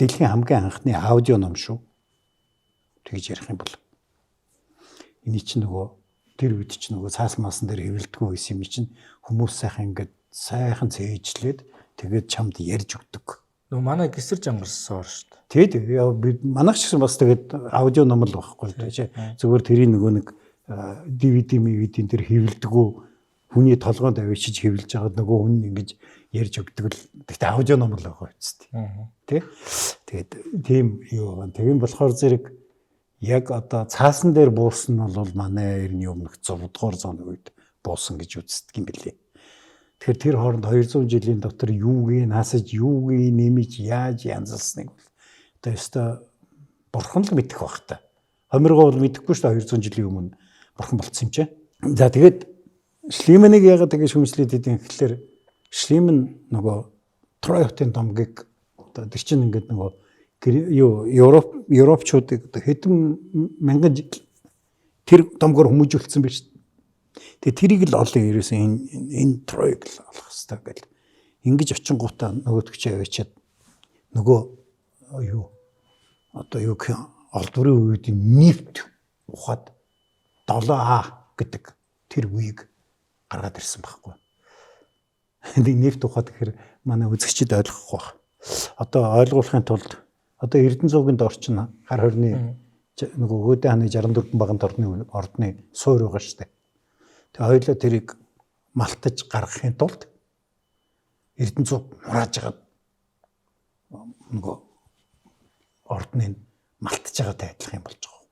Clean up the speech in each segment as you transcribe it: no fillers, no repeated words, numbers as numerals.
Дэлхийн хамгийн анхны аудио ном шүү. Тэгж ярих юм бол энэ чинь нөгөө тэр үед чинь нөгөө цаас маасан дээр хэвлэлдэггүй байсан юм чинь хүмүүс сайхан ингээд сайхан цээжлээд тэгээд чамд ярьж өгдөг. Нөгөө манай гисэр жангарсан ор шүү дээ. Тэгэд би манайх ч гэсэн бас тэгээд аудио ном л байхгүй л дээ. Зүгээр тэрийн нөгөө нэг DVD DVD-н дээр хэвлэлдэггүй хүний толгойд авчиж хэвлэж байгаад нөгөө хүн ингэж ярьж өгдөг л. Гэхдээ аудио ном л байгаа үст. Тэ? Тэгээд тийм юу байгаа. Тэгэн болохоор зэрэг яг одоо цаасан дээр буусан нь бол манай эртний өмнөх 100 дугаар зууны үед буусан гэж үздэг юм билээ. Тэгэхээр тэр хооронд 200 жилийн дотор юуг насаж, юуг нэмж, яаж янзалсныг бол одоо өстой бурхан л мэдэх байх та. Хомиргоо бол мэдэхгүй шүү дээ 200 жилийн өмнө бурхан болцсон юм чи. За тэгээд Шлименийг яагаад ингэж шүүмжлээд идэв гэхэлэр Шлимен нөгөө Трой хотын домгийг одоо тэр чинь ингээд нөгөө юу Европ европчуудыг одоо хэдэн мянган жил тэр домгоор хүмүүжүүлсэн байж. Тэгээ тэрийг л олон ерөөсөн энэ Тройг л олох хэрэгтэй гэл. Ингэж очингуудаа нөгөөдөг чи аваачаад нөгөө юу одоо юу гэх олдврын үед нефт ухаад 7А гэдэг тэр үеийг гаргаад ирсэн байхгүй. Нэг нефт ухаад гэхээр манай үзэгчид ойлгохгүй байх. Одоо ойлгуулахын тулд одоо Эрдэнэ зуугийн дор чинь хар хорны нөгөө Өөдөө хааны 64 баган ордны суур байгаа шүү дээ. Тэгээ хоёлоо тэрийг малтаж гаргахын тулд Эрдэнэ зууг мурааж байгаа нөгөө ордны малтаж байгаатай адилхан юм болж байгаа.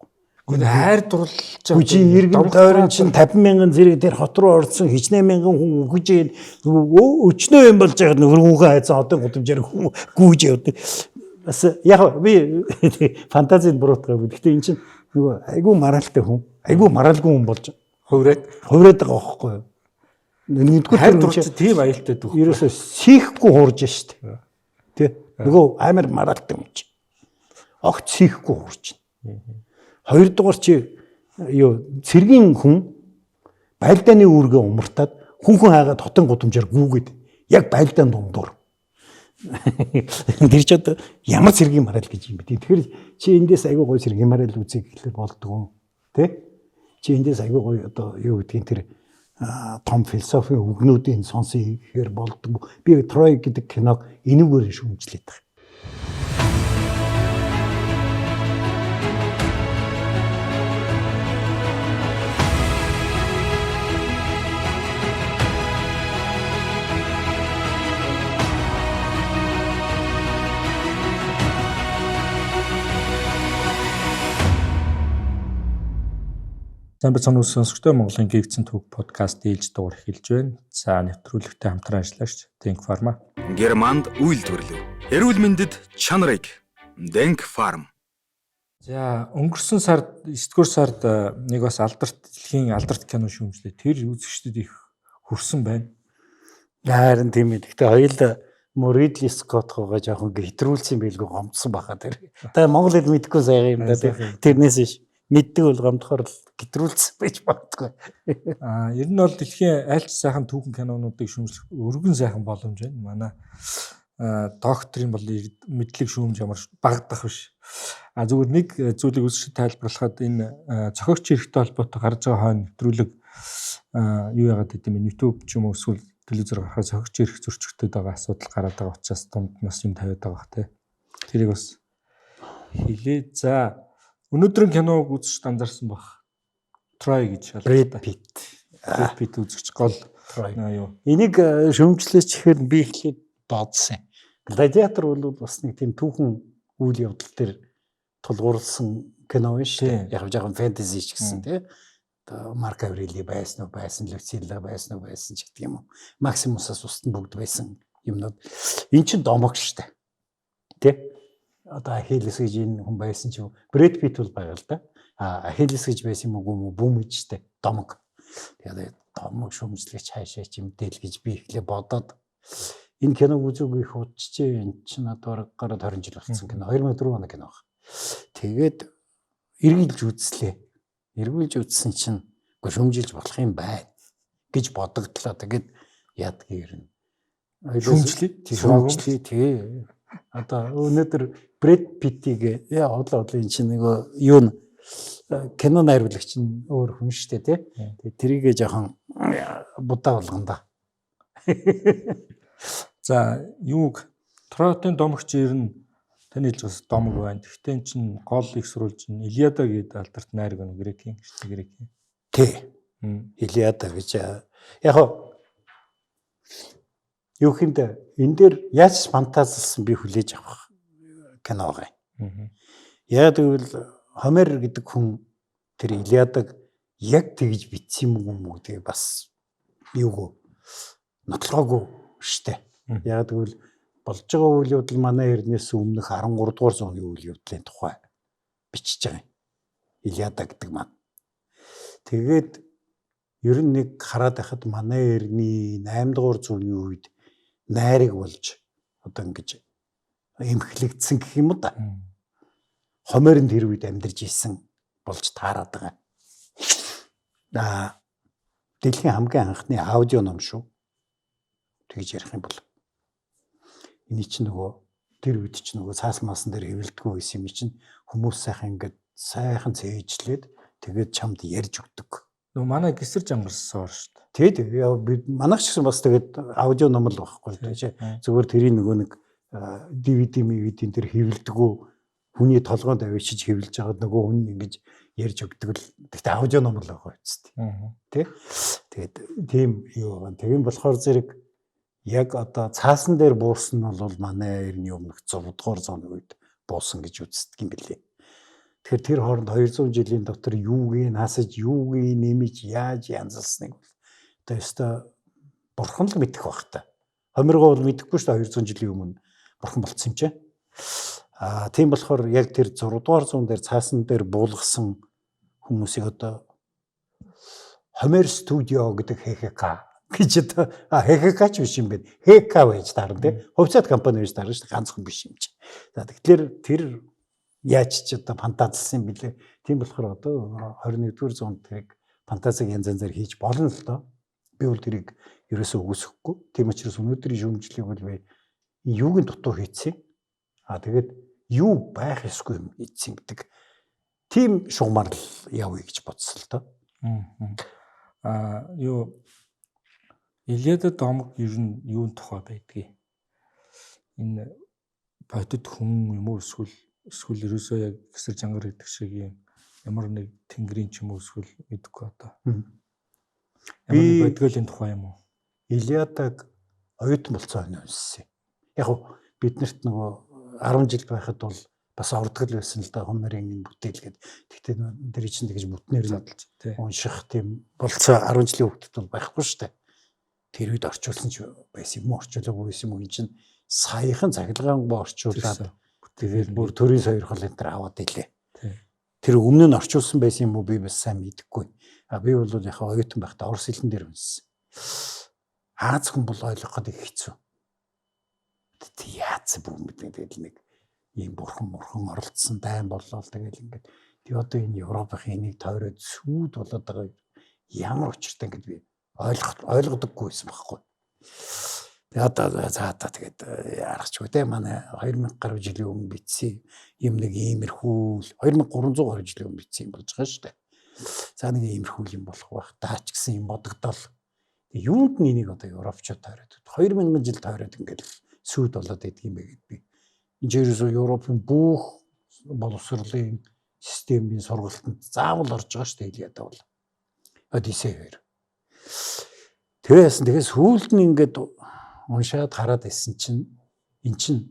Гэхдээ хайр дурлж байгаа. Чи иргэн тойрон чинь 50 мянган зэрэг тэр хот руу орсон хичнээн мянган хүн үхэж өчнөө юм болж байгаа нөхөр хүүхэн хайцсан хотын гудамжаар гүйж явдаг. Бас яг би фантазид буруутгаа. Гэхдээ эн чинь нөгөө айгүй маралтай хүн, айгүй маралгүй хүн болж хувраад байгаа байхгүй юу? Нэгдүгээр хайр дурлж тийм аюултай дүүх. Ерөөсөө сийхгүй хуурж штт. Тэ? Нөгөө амар маралтай хүн чинь. Огт сийхгүй хуурж. Хоёрдугаар чи юу цэргийн хүн байлдааны үүргээ умартаад хүн хайгаад хотын гудамжаар гүүгээд яг байлдаан дундуур. Тэр ч одоо ямар цэргийн мараал гэж юм бэ? Тэгэхээр чи эндээс айгүй гоё цэргийн мараал үзье гэхлээр болдгоо. Тэ? Чи эндээс айгүй гоё одоо юу гэдгийг тэр том философийн үгнүүдийг сонсъё гэхээр болдгоо. Би Трой гэдэг киног энүүгээр шүүмжлээд байгаа. Сайн байцгаана уу сонсогчдоо Монголын гэгдсэн түүх подкаст ээлж дугаар эхэлж байна. За нэвтрүүлэгтээ хамтран ажиллагч Denk Pharma. Германд үйлдвэрлэв. Эрүүл мэндэд чанарыг Denk Pharm. За өнгөрсөн сард 9-р сард нэг бас алдарт дэлхийн алдарт кино шүүмжлээ. Тэр үзэгчдэд их хүрсэн байна. Харин тийм ээ. Гэхдээ хоёул Ридли Скотт гоо жоохон хэтрүүлсэн байлгүй гомдсон баха тэр. Та монгол хэл мэдэхгүй сайхан юм да. Тэрнээс биш. Мэддэг бол гомдохоор л гэтрүүлсэн байж магадгүй. Аа, ер нь бол дэлхийн аль ч сайхан түүхэн кинонуудыг шүүмжлэх өргөн сайхан боломж байна. Манай докторийн бол мэдлэг шүүмж ямар багадах биш. А зүгээр нэг зүйлийг үзэгчдэд тайлбарлахад энэ зохиогч эрхтэй холбоотой гарч байгаа хойно нэвтрүүлэг юу яагаад гэдэм бэ? YouTube ч юм уу эсвэл телевизээр гарахаар зохиогч эрх зөрчигдөд байгаа асуудал гараад байгаа учраас дунд нас юм тавиад байгаа бах те. Тэрийг бас хэлээ. За өнөөдрийн киног үзэж анзаарсан бах. Troy гэж Brad Pitt. Brad Pitt үзэгч гол юу. Энийг шүүмжлээч гэхээр би эхлээд бодсон. Гладиатор бол бас нэг тийм түүхэн үйл явдал дээр тулгуурласан кино биш үү? Яг жоохон фэнтези ч гэсэн тий. Одоо Марк Аврели байсан уу, байсан Люцилла байсан уу, байсан ч гэдэг юм уу. Максимусаас устсан бүгд байсан юмнууд. Эн чинь домог шүү дээ. Тий? Одоо Ахиллес гэж энэ хүн байсан ч юм. Брэд Питт бол байгаа л да. А Ахиллес гэж байсан юм уу бүүм гэж штэ. Домог. Тэгээд домог шүүмжлэгч хаашаа ч юм дээл гэж би эхлээ бодоод энэ киног үзээгүй их удажээ. Энэ чинь одоо гараад 20 жил болсон кино. 2004 оны кино баг. Тэгээд эргэлж үзлээ. Эргэлж үзсэн чинь үгүй шүүмжилж болох юм байна гэж бодогдлоо. Тэгээд яадгийг ер нь шүүмжлээ. Шүүмжлээ тий. Одоо өнөөдөр Брэд Питтийг яа одлоо одлоо энэ чинь нөгөө юу н кино найруулагч нь өөр хүн шүү дээ, тий. Тэгээ тэрийгээ жоохон будаа болгоно да. За, юуг Троятын домогч ер нь таны хэлж байгаас домог байна. Гэхдээ эн чинь гол их сурвалж нь Илиада гэдэг алдарт найраг байна, грекийн, эртний грекийн. Тий. Илиада гэж яг юу хэмдэ энэ дээр яаж фантазлсан би хүлээж авах кино байгаа юм. Яг гэвэл Хомер гэдэг хүн тэр Илиадаг яг тэгж бичсэн юм уу гэдгийг бас юугүй нотлогоогүй штэ. Яг гэвэл болж байгаа үйл явдал манай эрднээс өмнөх 13 дугаар зууны үйл явдлын тухай бичиж байгаа юм. Илиада гэдэг маань. Тэгээд ер нь нэг хараад байхад манай эрдний 8 дугаар зууны үед найраг болж одоо ингэж эмхлэгдсэн гэх юм уу да. Хомер нь тэр үед амьдарч исэн болж таарад байгаа. Аа, дэлхийн хамгийн анхны аудио ном шүү. Тэгж ярих юм бол. Эний чинь нөгөө тэр үед чинь нөгөө цаас маасан дээр хэвлэлдэггүй байсан юм чинь хүмүүс сайхан ингээд сайхан цээжлээд тэгээд чамд ярьж өгдөг. Нөгөө манай гисэр жангарсан шүү дээ. Тэгээд би манайх ч гэсэн бас тэгээд аудио ном л байхгүй тий. Зүгээр тэрийг нөгөө нэг DVD DVD-н дээр хэвлэлдэггүй хүний толгойд авчиж хэвлэж байгаад нөгөө хүн ингэж ярьж өгдөг л. Гэхдээ аудио ном л байгаа үст. Тий. Тэгээд тийм юу байгаа. Тийм болохоор зэрэг яг одоо цаасан дээр буусан нь бол манай эртний өмнөх 6 дугаар зууны үед буусан гэж үздэг юм билээ. Тэгэхээр тэр хооронд 200 жилийн дотор юуг насаж, юуг нэмж, яаж янзалсныг бол одоо ёстой бурхан л мэдэх байх та. Хомиргоо бол мэдэхгүй шүү дээ, 200 жилийн өмнө бурхан болцсон юм чи. Аа, тийм болохоор яг тэр 6 дугаар зуун дээр цаасан дээр буулгасан хүмүүсийг одоо Хомер студио гэдэг ХХК гэж одоо ХХК ч биш юм байна. ХК байж таарна тий. Хувьцаат компани байж таарна шүү дээ. Ганцхан биш юм чи. За, тэгэхээр тэр яаж ч одоо фантазлсан юм бэлээ. Тийм болохоор одоо 21-р зуунд тэрийг фантазиг янз янзаар хийж болно л доо. Би бол тэрийг ерөөсөө үгүйсэхгүй. Тийм учраас өнөөдрийн шүүмжлэлийг бол би юуг нь дутуу хийцэн. Аа, тэгээд юу байх ёсгүй юм хийцэн гэдэг тийм шугамар л явъя гэж бодсон л доо. Аа, юу Илиада домог ер нь юун тухай байдгийг? Энэ бодит хүн юм уу эсвэл ерөөсөө яг гисэр жангар гэдэг шиг юм ямар нэг тэнгэрийн ч юм уу эсвэл мэдэхгүй одоо. Ямар нэг бодгоолын тухай юм уу? Илиадаг оюутан болцсон хойно уншсан. Яг биднэрт нөгөө 10 жил байхад бол бас ордог л байсан л да Хомерын энэ бүтээл гээд. Тэгтээ тэр чинь тэгж бүтнээр задлж унших тийм болцоо 10 жилийн хүүхдэд бол байхгүй шүү дээ. Тэр үед орчуулсан ч байсан юм уу, орчуулаагүй байсан юм уу, энэ чинь саяхан цахилгаангүй орчуулад тэгээд бүр төрийн сойрхол энэ төр аваад илээ. Тэр өмнө нь орчуулсан байсан юм уу, би бас сайн мэдэхгүй. А би бол яг оюутан байхдаа орос хэлэн дээр уншсан. Аз хүн бол ойлгох гэдэг хэцүү. Тэг яац бүх мэдээ тэгэл нэг ийм бурхан мурхан оролцсон дайн боллоо тэгэл ингээд тэг одоо энэ Европын энийг тойроод сүйд болоод байгаа ямар учиртай ингээд би ойлгодоггүй байсан байхгүй. Тэгээ одоо за одоо тэгээд аргачгүй те, манай 2000 гаруй жилийн өмнө бичсэн юм нэг иймэрхүү 2300 гаруй жилийн өмнө бичсэн юм болж байгаа шүү дээ. За, нэг иймэрхүү юм болох байх. Даач гэсэн юм бодогдоол. Тэг юунд нь энийг одоо европчууд тойроод 2000 жил тойроод ингээд сүйд болоод идэх юм бэ гэд би. Энэ ерөөсөө Европын бүх боловсролын системийн сургалтанд заавал орж байгаа шүү дээ Илиада бол. Одиссей хоёр. Тэгээс тэгээ сүүлд нь ингээд уншаад хараад байсан чинь эн чинь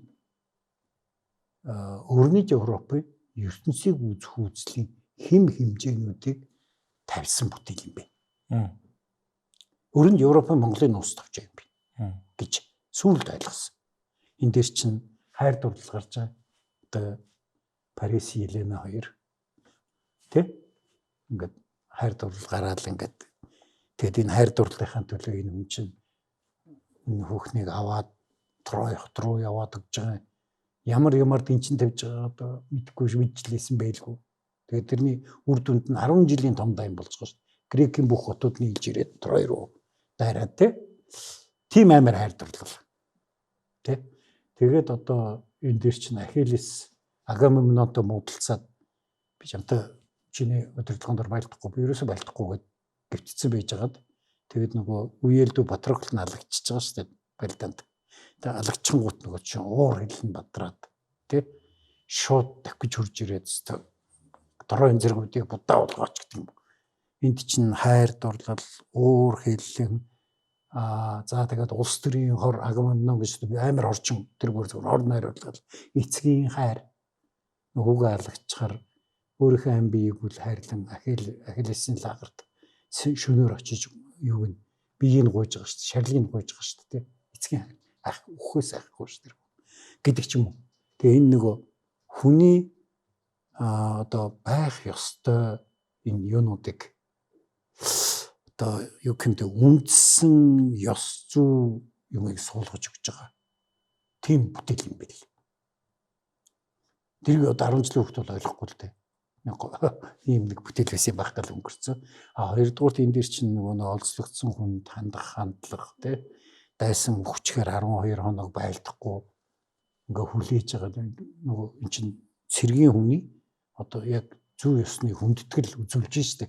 өрнөд Европын ертөнцийг үзэх үзлийн хэм хэмжээнүүдийг тавьсан бүтээл юм байна. Өрөнд Европын Монголын нууц товч юм байна гэж сүүлд ойлгосон. Энэ дээр чинь хайр дурлал гарч байгаа. Одоо Парис Елена хоёр тий ингээд хайр дурлал гараад ингээд тэгээд энэ хайр дурлалынхаа төлөө энэ хүн чинь энэ хүүхнийг аваад Трой хот руу яваад өгч байгаа. Ямар ямар дэнчин тавьж байгаа одоо мэдэхгүй ш мэдчихлээсэн байлгүй. Тэгээд тэрний үр дүнд нь 10 жилийн том дайн болж байгаа ш. Грекийн бүх хотууд нийлж ирээд Трой руу дайраад тий. Тим амар хайр дурлал. Тий. Тэгээд одоо энэ дээр чинь Ахиллес Агамемнонтой муудалцаад би чамтай чиний удирдлагын дор байлдахгүй, би ерөөсөө байлдахгүй гэд гівтсэн байж хагаад тэгээд нөгөө үеэлдүү Патрокл нь алагдчихж байгаа шүү дээ байлдаанд. Тэгээд алагдчихгуут нөгөө чинь уур хилэн бадраад тий шууд давхиж хурж ирээд өстө дорой зэргүүдийг будаа болгооч гэдэг юм. Энд чинь хайр дурлал, уур хилэн за тэгээд улс төрийн хор Агамемнон гэж амар орчин тэр бүр зөвхөн хор найруулгал эцгийн хайр хүүгээ алгачхаар өөрийнхөө ам биеийг үл хайрлан Ахиллесийн лагерт шөнөөр очиж юуг нь биеийг нь гуйж байгаа шүү дээ, шарлыг нь гуйж байгаа шүү дээ, эцгийн хайр ах үхээс айхгүй шүү дээ гэдэг ч юм уу. Тэгээ энэ нөгөө хүний одоо байх ёстой энэ юунуудыг одоо юу гэмдэ үндсэн ёс зүй юмыг суулгаж өгч байгаа. Тийм бүтээл юм бэл. Тэрийг одоо 10 жилийн хүүхэд бол ойлгохгүй л дээ. Ийм нэг бүтээл байсан байх гал өнгөрцөн. А хоёрдугаарт энэ дэр чинь нөгөө нэг олзлогдсон хүнд хандах хандлага тий дайсан хүчээр 12 хоног байлдахгүй ингээ хүлээж байгаа нөгөө эн чинь цэргийн хүний одоо яг зүй ёсны хүндэтгэл үзүүлж штэ.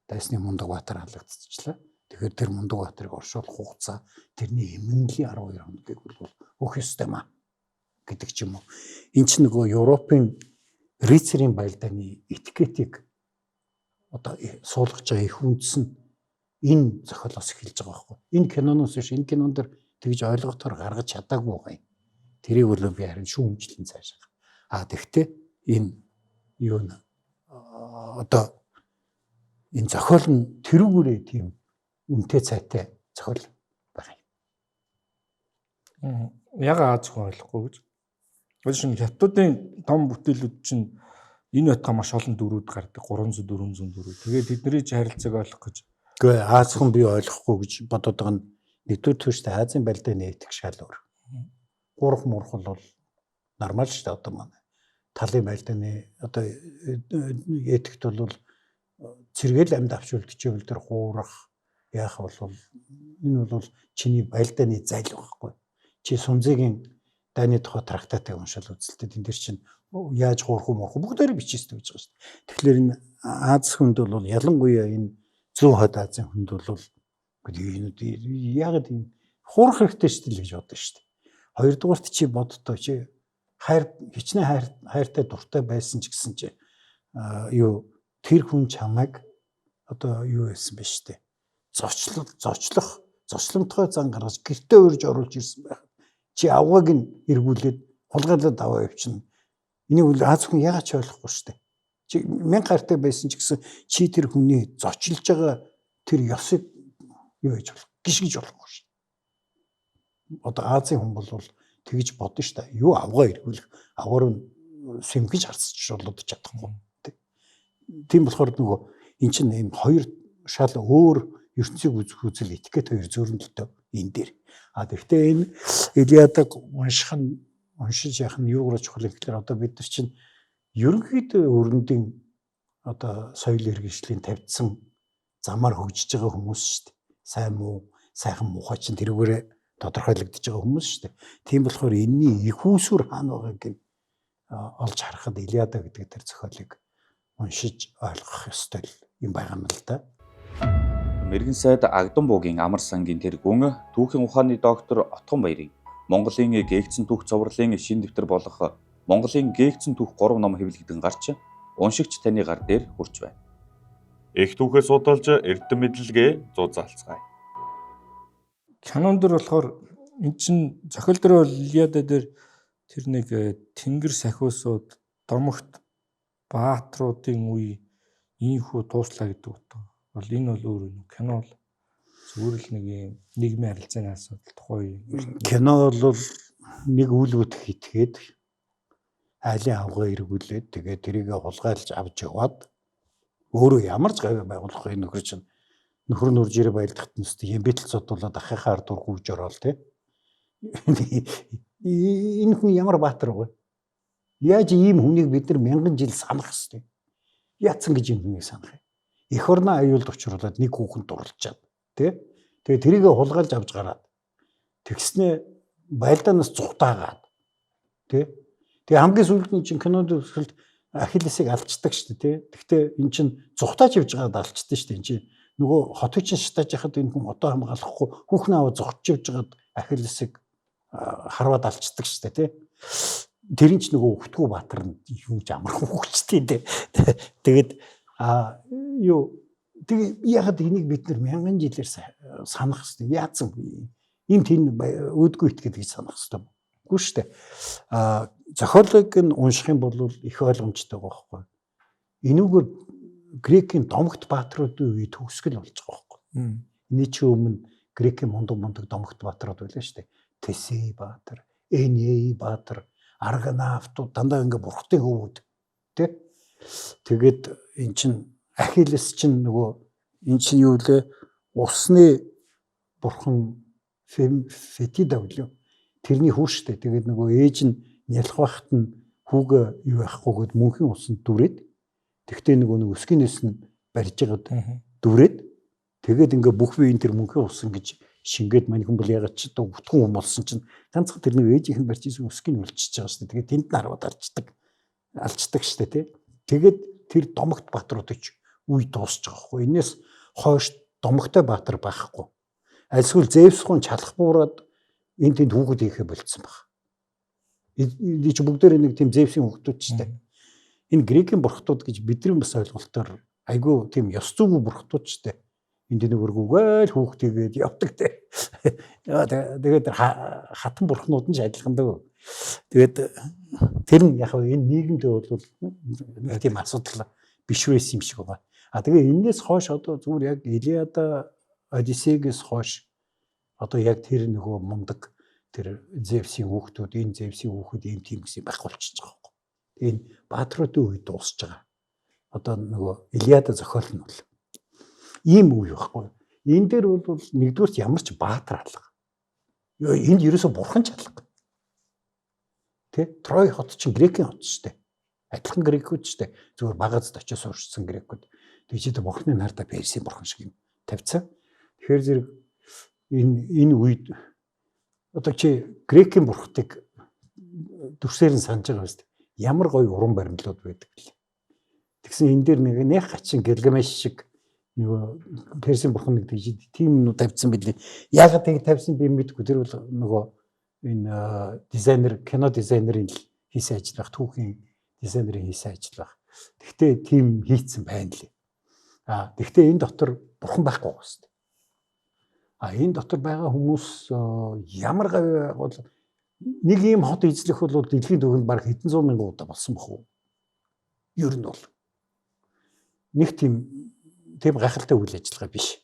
Дайсны Мундаг Баатар халагдчихлаа. Тэгэхээр тэр Мундаг Баатарыг оршуулах хугацаа тэрний эмнэлгийн 12 хоногийг бол өгөх ёстой маа гэдэг ч юм уу. Энд чинь нөгөө Европын рыцарийн байлдааны этикетийг одоо суулгаж байгаа их үндэс нь энэ зохиолоос эхэлж байгаа байхгүй. Энэ киноноос биш, энэ кинон дэр тэгж ойлгохтоор гаргаж чадаагүй байгаа юм. Тэрийг бол би харин шүүмжлэн цаашаа. А тэгтээ энэ юу н одоо энэ зохиол нь тэрүүгээрээ тийм үнэтэй цайтай зохиол байгаа юм. Яг Аз хүн ойлгохгүй гэж. Шинэ хятадын том бүтээлүүд чинь энэ байтугай маш олон дүрүүд гардаг 300 400 дүрүүд. Тэгээд тэдний ч харилцааг ойлгох гэж. Үгүй Аз хүн би ойлгохгүй гэж бодоод байгаа нь нэгдүгээр түвштэй Азийн байлдааны этик шал өөр. Гурах мурах бол нормал шүү дээ одоо манай. Талын байлдааны одоо этикт бол цэргээл амьд авч үлдчихвэл тэр хуурах яах бол энэ бол чиний байлдааны зайл байхгүй. Чи Сунзигийн дайны тухай трактатыг уншаал үзэлтэй. Тэн дээр чинь яаж хуурах уу муурах уу бүгдээрээ бичээстэй гэж байгаа шүү дээ. Тэгэхээр энэ Аз хүнд бол ялангуяа энэ зүүн хойд Азийн хүнд бол энэ яагаад энэ хуурах хэрэгтэй шүү дээ гэж бодсон шүү дээ. Хоёрдугаарт чи боддоо чи хайр хичнээн хайртай дуртай байсан ч гэсэн чи юу тэр хүн чамайг одоо юу байсан бэ штэ. Зочлох, зочломтгой зан гаргаж гэртээ урьж оруулж ирсэн байх. Чи авгааг нь эргүүлээд хулгайлаад аваа явчихна. Энийг үл Аз хүн яагаад ч ойлгохгүй штэ. Чи мянга хайртай байсан ч гэсэн чи тэр хүний зочлж байгаа тэр ёсыг юу хийж болох гიშгэж болохгүй штэ. Одоо Азийн хүн бол тэгж бодно штэ. Юу авгаа эргүүлэх, авгаар нь сэмгэж харцч болоод чадахгүй. Тийм болохоор нөгөө эн чинь ийм хоёр шал өөр ертөнцийг үзэх үзэл этикет хоёр зөрөндлөлтөө энэ дээр. А тэгвэл энэ Илиадаг унших нь уншиж яах нь юугаар чухал гэхээр одоо бид нар чинь ерөнхийдөө өрөндийн одоо соёл иргэншлийн тавьдсан замаар хөгжиж байгаа хүмүүс шүү дээ. Сайн муу, сайхан муухай чинь тэрүүгээрээ тодорхойлогдож байгаа хүмүүс шүү дээ. Тийм болохоор энэний их үүсвэр хаана байгааг нь олж харахад Илиада гэдэг тэр зохиолыг уншиж ойлгох ёстой юм байгаа юм л да. Мэргэн сайд Агдан буугийн Амар сангийн тэргүүн түүхийн ухааны доктор Отгон Баярын Монголын гээгдсэн түүх цовруулын шин дэвтэр болох Монголын гээгдсэн түүх 3 ном хэвлэгдэн гарч уншигч таны гар дээр хүрч байна. Их түүхээ судалж эрдэм мэдлэгээ зузаалцгаая. Кинон дэр болохоор эн чин зохиол дээр бол Илиада дээр тэр нэг тэнгэр сахиусууд домогт баатруудын үе ийхүү дууслаа гэдэг утга. Бол энэ бол өөр юм. Кино бол зүгээр л нэг юм нийгмийн харилцааны асуудал тухай. Кино бол нэг үйл бүтэх итгээд айлын авгаа эргүүлээд тэгээ тэрийг хулгайлж авч яваад өөрөө ямар ч гавь байгуулах энэ нөхөр чинь нөхөр нүрж ирээ баялдахт нь өстой юм битэл цодуулаад ахынхаа ард дур гүйж ороод тий. Энэ хүн ямар баатар вэ? Яаж ийм хүнийг бид нар мянган жил санах хэвтэй? Яатсан гэж ийм хүнийг санах юм? Эх орноо аюулд учруулад нэг хүүхэн дурлжаад тий. Тэгээ тэрийг хулгайлж авч гараад тэгснээ байлдаанаас зугтаагаад тий. Тэгээ хамгийн сүүлд нь чинь кинонд үзэхэлд Ахиллесийг алчдаг шүү дээ, тий. Гэхдээ эн чинь зүхтааж явж байгаад алчдаг шүү дээ. Эн чинь нөгөө хотыг чинь шатааж яхад энэ хүн одоо хамгаалахгүй хүүхнээ аваа зүхтж явж байгаад Ахиллесийг харваад алчдаг шүү дээ, тий. Тэр нь ч нөгөө өвтгүү баатар нь юу ч амархан хүүхчтэй тий. Тэгээд а юу тэг яхад энийг бид нар мянган жилээр санах хэрэгтэй. Яатсан бэ? Ийм тэн өөдгөө итгээд гэж санах хэрэгтэй. Үгүй шүү дээ. А зохиолыг нь унших юм бол их ойлгомжтой байгаа байхгүй. Энүүгээр грекийн домогт бааtruудын үе төгсгөл болж байгаа байхгүй. Эний чи өмнө грекийн мундаг мундаг домогт бааtruуд байлаа шүү дээ. Тесей баатар, Эней баатар, Аргонавтууд дандаа ингээ бурхтын хөвүүд тий. Тэгээд эн чин Ахиллес чин нөгөө эн чин юу лээ усны бурхан Фетида үлээ. Тэрний хүү штэ. Тэгээд нөгөө ээж нь нялх байхад нь хүүгээ юу яахгүйгээд мөнхийн усанд дүрээд тэгтээ нөгөө нэг өсгөнөөс нь барьж байгаад дүрээд тэгээд ингээ бүх биеийн тэр мөнхийн усан гэж шингээд мань хүн бол ягаад ч одоо өтгөн хүн болсон чинь ганцхан тэр нэг ээжийнх нь барьж исэн өсгийг үлчиж байгаа шүү дээ. Тэгээд тэнд нь хараад алчдаг. Алчдаг штэ тий. Тэгээд тэр домогт бааtruудыг үе дуусч байгаа хгүй. Энээс хойш домогтой баатар байхгүй. Альсгүй Зевс хүн чалах буураад энэ тэнд хүүхэд хийхэ болцсон баг. Энэ чи бүгдээрээ нэг тийм Зевсийн хүүхдүүд ч тийм. Энэ грекийн бурхтууд гэж бидний бас ойлголтоор айгүй тийм ёс зүйгүй бурхтууд ч тийм. Энд нэг өргүүгээл хүүхд хийгээд явдаг те. Тэгээд хатан бурхнууд нь ч адилхан дөө. Тэгээд тэр нь яг энэ нийгэмдээ бол нэг тийм асуудал биш байсан юм шиг байгаа. А тэгээ энээс хойш одоо зүгээр яг Илиада Одиссейгээс хойш одоо яг тэр нөгөө мундаг тэр Зевсийн хүүхдүүд энэ Зевсийн хүүхэд ийм тийм гэсэн байхгүй болчихж байгаа байхгүй. Тэгээ энэ бааtruудын үе дуусж байгаа. Одоо нөгөө Илиада зохиол нь бол ийм үе байхгүй. Энэ дээр бол нэгдүгээрт ямар ч баатар алга. Энд ерөөсө бурхан ч алга. Тэ? Трой хот чинь грекийн хот шүү дээ. Адилхан грекүүд шүү дээ. Зүгээр багазд очиж суурьшсан грекүүд. Тэг чи тэр бурхны нартаа Персийн бурхан шиг юм тавьсан. Тэгэхээр зэрэг энэ үед одоо чи грекийн бурхтыг дүрсээр нь санаж байгаа биз дээ. Ямар гоё уран баримтлууд байдаг лээ. Тэгсэн энэ дээр нэг нэх хачин Гилгамеш шиг нөгөө Персийн бурхан нэг тэгж тийм юм тавьсан билээ. Яагаад тэг тавьсан би мэдэхгүй. Тэр бол нөгөө энэ дизайнер, кино дизайнерын л хийсэн ажил байх. Түүхийн дизайнерын хийсэн ажил байх. Тэгтээ тийм хийцэн байна лээ. А тэгтээ энэ дотор бурхан байхгүй байгаа шүү дээ. А энэ дотор байгаа хүмүүс ямар гавь бол нэг ийм хот эзлэх бол дэлхийн төвөнд баг хэдэн зуун мянган удаа болсон бах уу? Ер нь бол нэг тийм гайхалтай үйл ажиллагаа биш.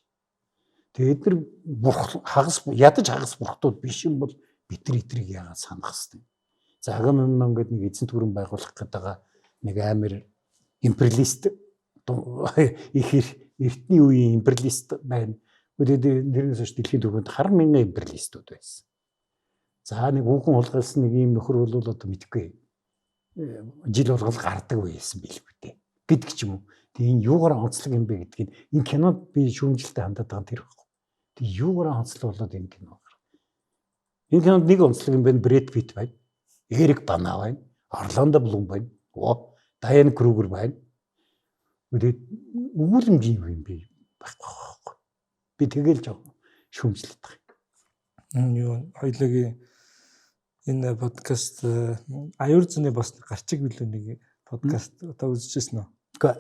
Тэгээд эдгээр бурх хагас ядаж хагас бурхтууд биш юм бол бид нар эдрийг яагаад санах хэвтэй. За Агамемнон гэдэг нэг эзэн түрэн байгуулах гэдэг байгаа нэг амар империалист их эртний үеийн империалист байна. Тэгээд тэрнээс хойш дэлхийн төвөнд хар мянган империалистууд байсан. За нэг хүүхэн хулгайлсан нэг ийм нөхөр бол одоо мэдэхгүй. Жил болгол гардаг байсан билгүй дээ гэдэг ч юм уу. Тэгээ энэ юугаар онцлог юм бэ гэдгийг энэ кинонд би шүүмжлэлтэй хандаад байгаа нь тэр байхгүй. Тэгээ юугаар онцлог болоод энэ кино гар. Энэ кинонд нэг онцлог юм байна. Брэд Питт байна. Эрик Бана байна. Орландо Блум байна. Дайан Кругер байна. Тэгээд өгүүлэмж юм би байхгүй байхгүй. Би тэгэл жоохон шүүмжлээд байгаа юм. Юу хоёлоогийн энэ подкаст аюур зүүнний бас гарчиг билүү нэг подкаст одоо үзчихсэн үү? Үгүй.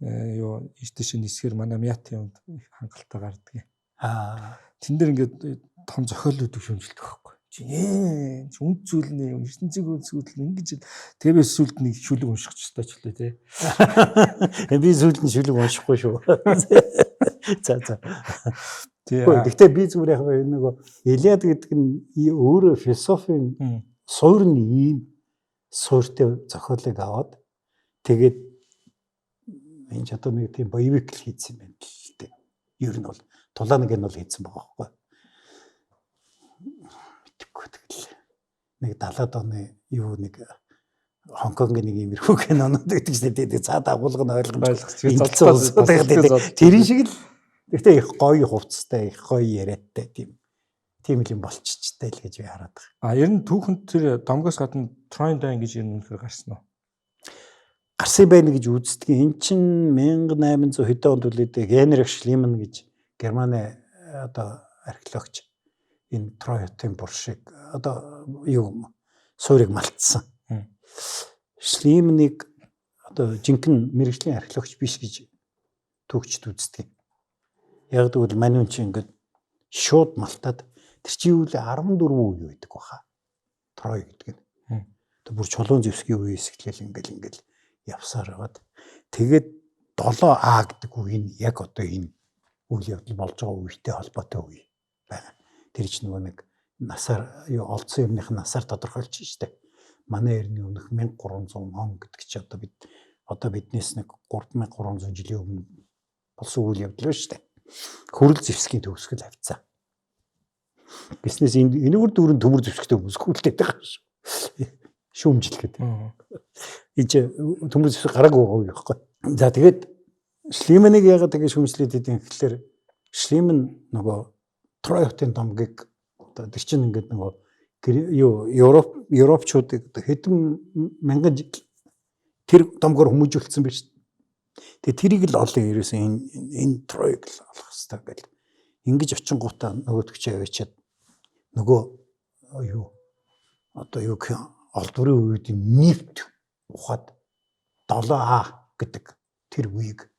Юу ийш тийш нисгэр манай Мят юмд хангалттай гардаг. Аа. Тэн дээр ингээд том зохиолууд шүүмжилдэг байхгүй. Чи үнд зүйл нэ ертөнцийн үнд зүйл нь ингэж тэгээ би сүлд нэг шүлэг унших ч ёстой ч лээ те. Би сүлд нь шүлэг уншихгүй шүү. За за. Гэхдээ би зүгээр яг нөгөө Илиад гэдэг нь өөрөө философийн суурь нь ийм суурьтай зохиолыг аваад тэгээд энэ ч одоо нэг тийм боевик л хийцэн юм байна л дээ. Ер нь бол тулаа нэг нь бол хийцэн байгаа байхгүй. Мэдхгүй тэгэл нэг 70-аад оны юу нэг Хонконгийн нэг иймэрхүү кинонууд гэдэг чинь тэгээд цаад агуулга нь ойлгомжтой. Тэрэн шиг л гэхдээ их гоё хувцастай, их гоё яриатай тийм Тийм л юм болчихчтэй л гэж би хараад байгаа. А ер нь түүхэнд тэр домгоос гадна Троин дайн гэж ер нь үнэхээр гарсан уу? Гарсан байна гэж үздэг. Эн чин 1800 хэдэн онд үлээдэ Генрих Шлиман гэж Германы одоо археологч энэ Трой хотын буршиг одоо юу суурийг малтсан. Шлимнийг одоо жинхэнэ мэрэгжлийн археологч биш гэж түүхчд үздэг. Яг тэгвэл манун чи ингээд шууд малтаад тэр чи юу л 14 үе байдаг баха. Трой гэдэг нь. Тэр бүр чулуун зэвсгийн үеэс эхлээл ингээл явсаар байгаад тэгээд 7А гэдэг үе нь яг одоо энэ үйл явдал болж байгаа үетэй холбоотой үе байгаа. Тэр чинь нөгөө нэг насаар юу олдсон юмных нь насаар тодорхойлж штэ. Манай эртний өмнөх 1300 он гэдэг чи одоо бид одоо биднээс нэг 3300 жилийн өмнө болсон үйл явдал байна штэ. Хөрөл зэвсгийн төгсгөл хавцаа. Гэснээс энэ энэгээр дүүрэн төмөр зэвсгтэй хүмүүс хүлдээд байгаа шүү. Шүүмжлэхэд. Энэ чи төмөр зэвсэг гараагүй байгаа юу байхгүй. За тэгээд Шлименийг яагаад тэгэж шүүмжлээд идэв гэхэлэр Шлимен нөгөө Трой хотын домгийг одоо тэр чинь ингээд нөгөө юу Европ европчуудыг одоо хэдэн мянган жил тэр домгоор хүмүүжүүлсэн байж. Тэгээ тэрийг л олон ерөөсөн энэ Тройг л олох хэрэгтэй гэл. Ингэж очингуудаа нөгөөдөг чи аваачаад нөгөө юу одоо юу гэх олдврын үед нефт ухаад 7А гэдэг тэр үеийг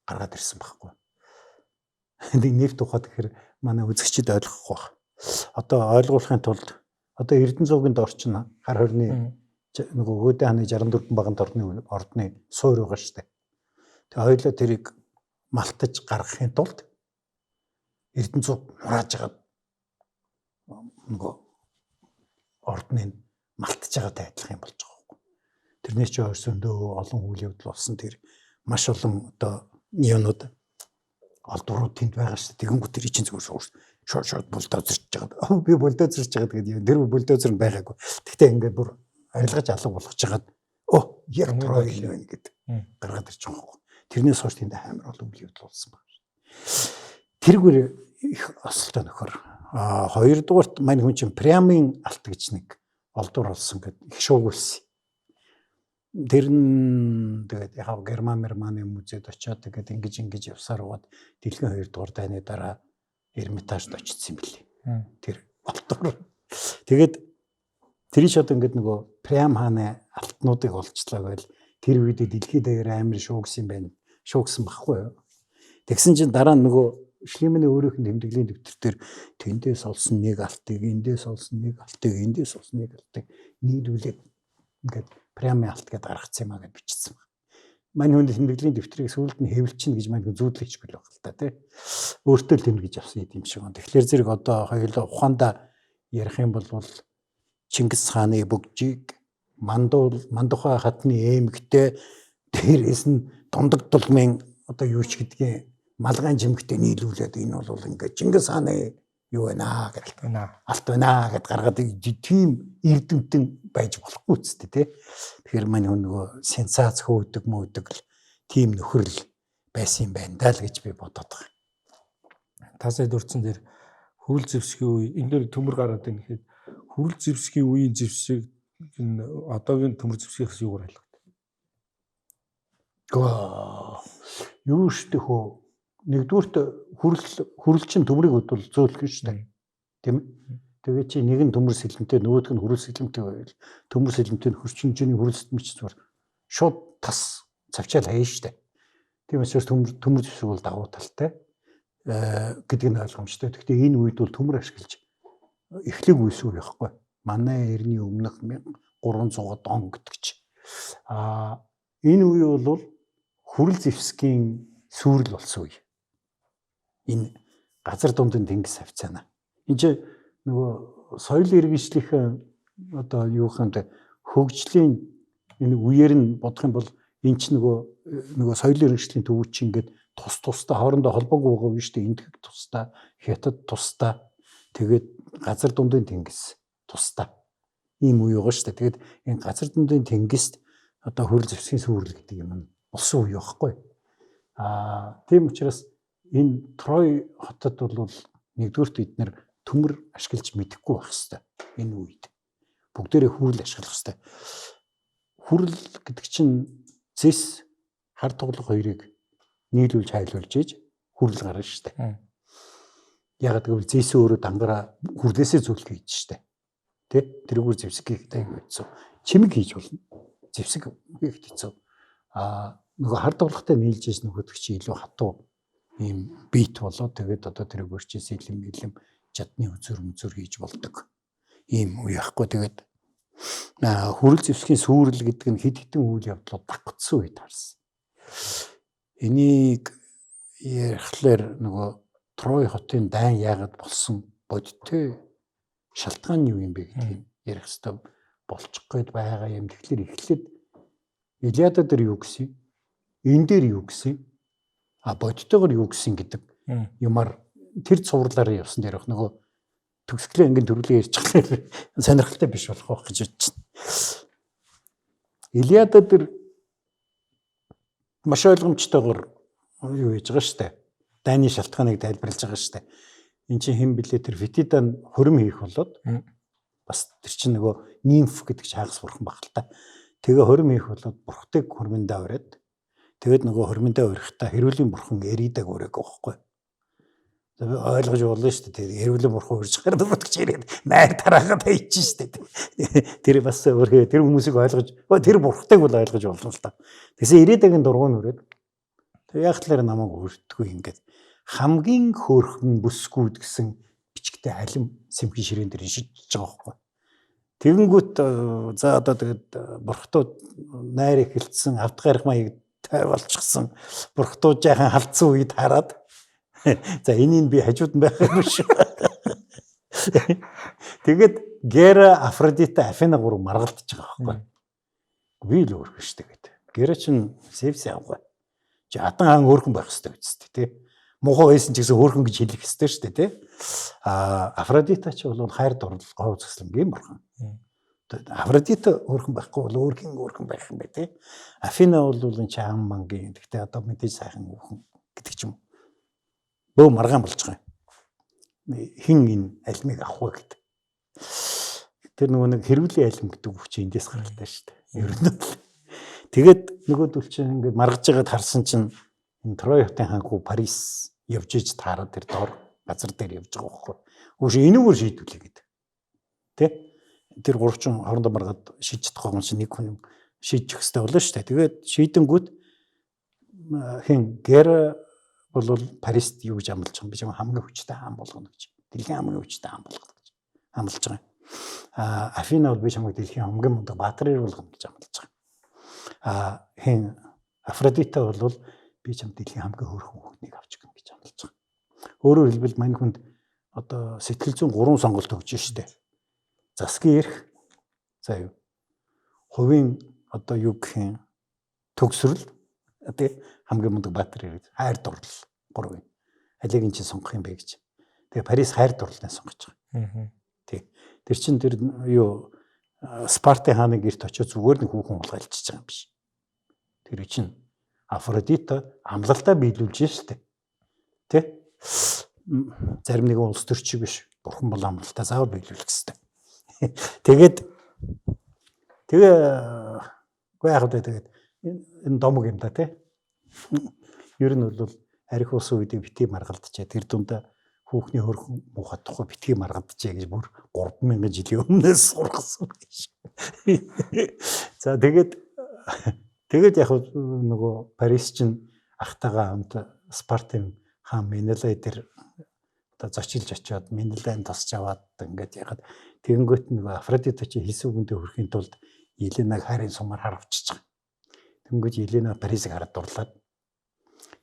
гаргаад ирсэн байхгүй. Нэг нефт ухаад гэхээр манай үзэгчид ойлгохгүй байх. Одоо ойлгуулахын тулд одоо Эрдэнэ зуугийн дор чинь хар хорны нөгөө Өөдөө хааны 64 баганд ордны суур байгаа шүү дээ. Тэгээ хоёлоо тэрийг малтаж гаргахын тулд Эрдэнэ зууг хурааж байгаа нөгөө ордны малтаж байгаатай адилхан юм болж байгаа байхгүй. Тэрнээс чи ойрсондөө олон үйл явдал болсон тэр маш олон одоо юунууд олдврууд тэнд байгаа шүү дээ. Тэгэнгүүт тэр чинь зүгээр шууд шууд бульдозерч байгаа. Би бульдозерч байгаа гэдэг тэр бульдозер нь байгаагүй. Гэхдээ ингээд бүр арилгаж алга болгож хагаад яг Трой л байна гэд гаргаад ирж байгаа байхгүй. Тэрнээс хойш тэнд амар олон үйл явдал болсон байна. Тэргээр их осолтой нөхөр. А хоёрдугаарт мань хүн чинь Приамын алт гэж нэг олдвор олсон гэд их шуугуулсан. Тэр нь тэгээд яг Герман Мерманы музейд очиод тэгээд ингэж явсаар байгаад дэлхийн 2 дугаар дайны дараа Эрмитажд очсон юм билээ. Тэр олдвор. Тэгээд тэр ч одоо ингээд нөгөө Приам хааны алтнуудыг олчлоо гэж тэр үед дэлхийд даяар амар шуугсан юм байна. Шуугсан байхгүй юу? Тэгсэн чинь дараа нь нөгөө Шлимений өөрийнх нь тэмдэглэлийн дэвтэр дээр тэндээс олсон нэг алтыг, эндээс олсон нэг алтыг, эндээс олсон нэг алтыг нийлүүлээд ингээд Приамын алт гэдээ гаргацсан юм а гэж бичсэн байна. Мань хүний тэмдэглэлийн дэвтрийг сүүлд нь хэвлэлчин гэж мань хүн зүүдлэхгүй л байх л та тий. Өөртөө л тэмдэглэж авсан юм шиг байна. Тэгэхээр зэрэг одоо хоёулаа ухаандаа ярих юм бол Чингис хааны бөгжийг Мандухай хатны эмгтэй дээрээс нь Дундаг дулмын одоо юу ч гэдгийг малгайн жимгтэй нийлүүлээд энэ бол ингээд Чингис хааны юу байна гэж алт байна гэд гаргаад тийм эрдэмтэн байж болохгүй үстэй тий. Тэгэхээр мань хүн нөгөө сенсац хөөдөг мөөдөг л тийм нөхөрл байсан юм байна даа л гэж би бодоод байгаа. Та сая дурдсан дээр хүрэл зэвсгийн үе энэ дээр төмөр гараад байна гэхэд хүрэл зэвсгийн үеийн зэвсэг энэ одоогийн төмөр зэвсгийнхээс юугаар ялгатай? Юу штэ хөө нэгдүгüрт хүрэл чин төмрийг бодвол зөөлөх нь штэ. Тийм ээ. Тэгээ чи нэг нь төмөр сэлэмтэй нөгөөх нь хүрэл сэлэмтэй байвал төмөр сэлэмтэй нь хөрч хэмжээний хүрэл сэлэм чи зүгээр шууд тас цавчаал хаяа штэ. Тийм учраас төмөр зэвсэг бол давуу талтай гэдэг нь ойлгомжтой. Гэхдээ энэ үед бол төмөр ашиглаж эхлэг үйсүү явахгүй. Манай эртний өмнөх 1300 он гэдэг чи. А энэ үе бол хүрэл зэвсгийн сүрэл болсон үе. Энэ газар дундын тэнгис хавцаана. Энд чи нөгөө соёл иргэншлийнхэн одоо юу хэмтэй хөгжлийн энэ үеэр нь бодох юм бол энэ ч нөгөө соёл иргэншлийн төвүүд чинь ингээд тус тустай хоорондоо холбоогүй байгаа юм шүү дээ. Энэтхэг тустай, Хятад тустай, тэгээд газар дундын тэнгис тустай. Ийм үе байгаа шүү дээ. Тэгээд энэ газар дундын тэнгист одоо хөрөл зэвсгийн сүрэл гэдэг юм нь болсон үе байхгүй. Аа тийм учраас энэ Трой хотод бол нэгдүгüрт бид нэр Төмөр ашиглаж мэдэхгүй байх хэвээр энэ үед. Бүгдээрээ хүрэл ашиглах хэвээр. Хүрэл гэдэг чинь зэс хар туглах хоёрыг нийлүүлж хайлуулж ийж хүрэл гарна шүү дээ. Ягаад гэвэл зэс өөрөө дангараа хүрлээсээ зүйлх хийж штэ. Тэ? Тэрүүгээр зэвсэг хийхдээ аягүй хэцүү. Чимэг хийж болно. Зэвсэг хийх хэцүү. Аа нөгөө хар туглахтай нийлж ийж нөгөөдөг чи илүү хатуу ийм бит болоо тэгээд одоо тэрүүгээр чи сэлэм мэлэм жадны үзүр мүзүр хийж болдог. Ийм үе яахгүй тэгээд хүрэл зэвсгийн сүүрэл гэдэг нь хэд хэдэн үйл явдлууд давхцсан үед харсан. Энийг ярихлаар нөгөө Трой хотын дайн яагаад болсон бодиттой шалтгаан нь юу юм бэ гэдгийг ярих хэвээр болчих гээд байгаа юм. Тэгэхээр эхлээд Илиада дээр юу гэсэн? Энэ дээр юу гэсэн? А бодитойгоор юу гэсэн гэдэг юмар тэр цувралаар явсан дээр нөгөө төгсгөлийн ангийн төрөлөө ярьчихлаар сонирхолтой биш болох байх гэж бодож байна. Илиада дээр маш ойлгомжтойгоор юу хийж байгаа штэ. Дайны шалтгааныг тайлбарлаж байгаа штэ. Эн чинь хэн блэ тэр Фетидан хурим хийх болоод бас тэр чинь нөгөө нимф гэдэг чинь хагас бурхан баг л та. Тэгээ хурим хийх болоод бурхтыг хурминдаа уриад тэгээд нөгөө хурминдаа урихдаа хэрүүлийн бурхан Эридаг ураагүй байхгүй. Ойлгож болно шүү дээ. Эрүүлийн бурхан урьж гардаг бодож ирээд найр тараагаад хайчин шүү дээ. Тэр бас өөрхөө тэр хүмүүсийг ойлгож тэр бурхтайг бол ойлгож болно л та. Тэгсэн Эридагийн дургуун үрээд тэг яг талаар намайг өртгөө ингээд хамгийн хөөрхөн бүсгүүд гэсэн бичгтэй алим сэмхэн ширээн дээр шидэж байгаа байхгүй. Тэгэнгүүт за одоо тэгээд бурхтууд найр эхэлсэн авд гарах маяг болчихсон бурхтууд жаахан халдсан үед хараад за энийг би хажууд нь байх юм шүү. Тэгээд Гера, Афродита, Афина гурав маргалдаж байгаа байхгүй. Би л өөрхөн шүү дээ гэдэг. Гера чинь Зевс явгаа. Чи адан хаан өөрхөн байх хэрэгтэй үсттэй тий. Муухай байсан ч гэсэн өөрхөн гэж хэлэх хэрэгтэй шүү дээ тий. А Афродита ч бол хайр дурлал говь цэцлэнгийн бурхан. Афродита өөрхөн байхгүй бол өөрхөн өөрхөн байх юм бэ тий. Афина бол энэ чи ам мангийн. Гэхдээ одоо мэдээж сайхан хүүхэн гэдэг ч юм уу. Бөө маргаан болж байгаа юм. Хин энэ алимыг авах вэ гэдэг. Тэр нөгөө нэг хэрүүлийн алим гэдэг үг чинь эндээс гаралтай шүү дээ. Ер нь бол. Тэгээд нөгөөдөл чинь ингээд маргаж байгаад харсан чинь энэ Трой хотын хаан хүү Парис явж иж таарад тэр дор газар дээр явж байгаа байхгүй. Үгүй энүүгээр шийдвүлээ гэдэг. Тэ? Тэр гурвчин хоорондоо маргаад шийдчих чадахгүй юм чинь нэг хүн шийдчих хэрэгтэй болно шүү дээ. Тэгээд шийдэнгүүт хин Гера бол Парист юу гэж амлаж байгаа юм бэ? Чам хамгийн хүчтэй хаан болгоно гэж. Дэлхийн хамгийн хүчтэй хаан болгоно гэж амлаж байгаа юм. А Афина бол би чамайг дэлхийн хамгийн мундаг баатар болгоно гэж амлаж байгаа. А хин Афродита бол би чам дэлхийн хамгийн хөөрхөн хүүхнийг авч өгнө гэж амлаж байгаа. Өөрөөр хэлбэл мань хүнд одоо сэтгэл зүйн гурван сонголт өгч штэ. Засгийн эрх, за юу? Хувийн одоо юу гэх юм төгсрөл тий хамгийн мундаг баатар ирээд хайр дурлал гурав юм. Алийг нь чи сонгох юм бэ гэж. Тэгээ Парис хайр дурлалыг сонгож байгаа. Тий. Тэр чин тэр юу Спартын хааны гэрт очиод зүгээр нэг хүүхэн хулгайлчихж байгаа юм биш. Тэр чин Афродита амлалтаа биелүүлж штэ. Тэ? Зарим нэгэн улс төрчиг биш. Бурхан бол амлалтаа заавал биелүүлэх ёстой. Тэгээд тэгээ үгүй яг вэ тэгээд энэ домог юм да тий. Ер нь бол арх ус үед битгий маргалджээ. Тэр дундаа хүүхний хөрхөн муухай тухай битгий маргалджээ гэж бүр 3000 жилийн өмнөөс сургасан байж. За тэгээд яг нөгөө Парис чинь ахтайгаа хамт Спартын хаан Менелай дээр одоо зочилж очиод Менелайн тосч аваад ингээд ягаад тэгэнгүүт нөгөө Афродита чи хэлсэн үгэндээ хүрэхийн тулд Еленаг хайрын сумаар харавчиж байгаа. Тэнгүүт Елена Парисыг хараад дурлаад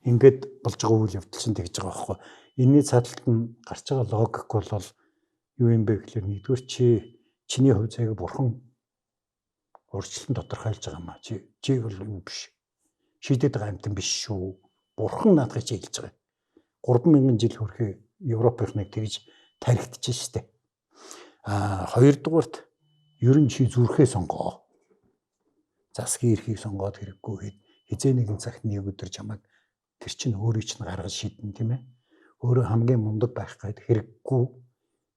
ингээд болж байгаа үйл явдал чинь тэгж байгаа байхгүй. Энийний цааталт нь гарч байгаа логик бол юу юм бэ гэхээр нэгдүгээр чи чиний хувь заяаг бурхан урьдчилан тодорхойлж байгаа юм а. Чи бол юу биш. Шийдээд байгаа амьтан биш шүү. Бурхан наадахыг чи хэлж байгаа. 3000 жил хүрэхээ Европынхныг тэгж тархитж штэ. А хоёрдугаарт ер нь чи зүрхээ сонгоо. Засгийн эрхийг сонгоод хэрэггүй хизээ нэгэн цагт нэг өдөр чамайг тэр чинь өөрийг чинь гаргаж шийдэн тийм ээ. Өөрөө хамгийн мундаг байх гээд хэрэггүй.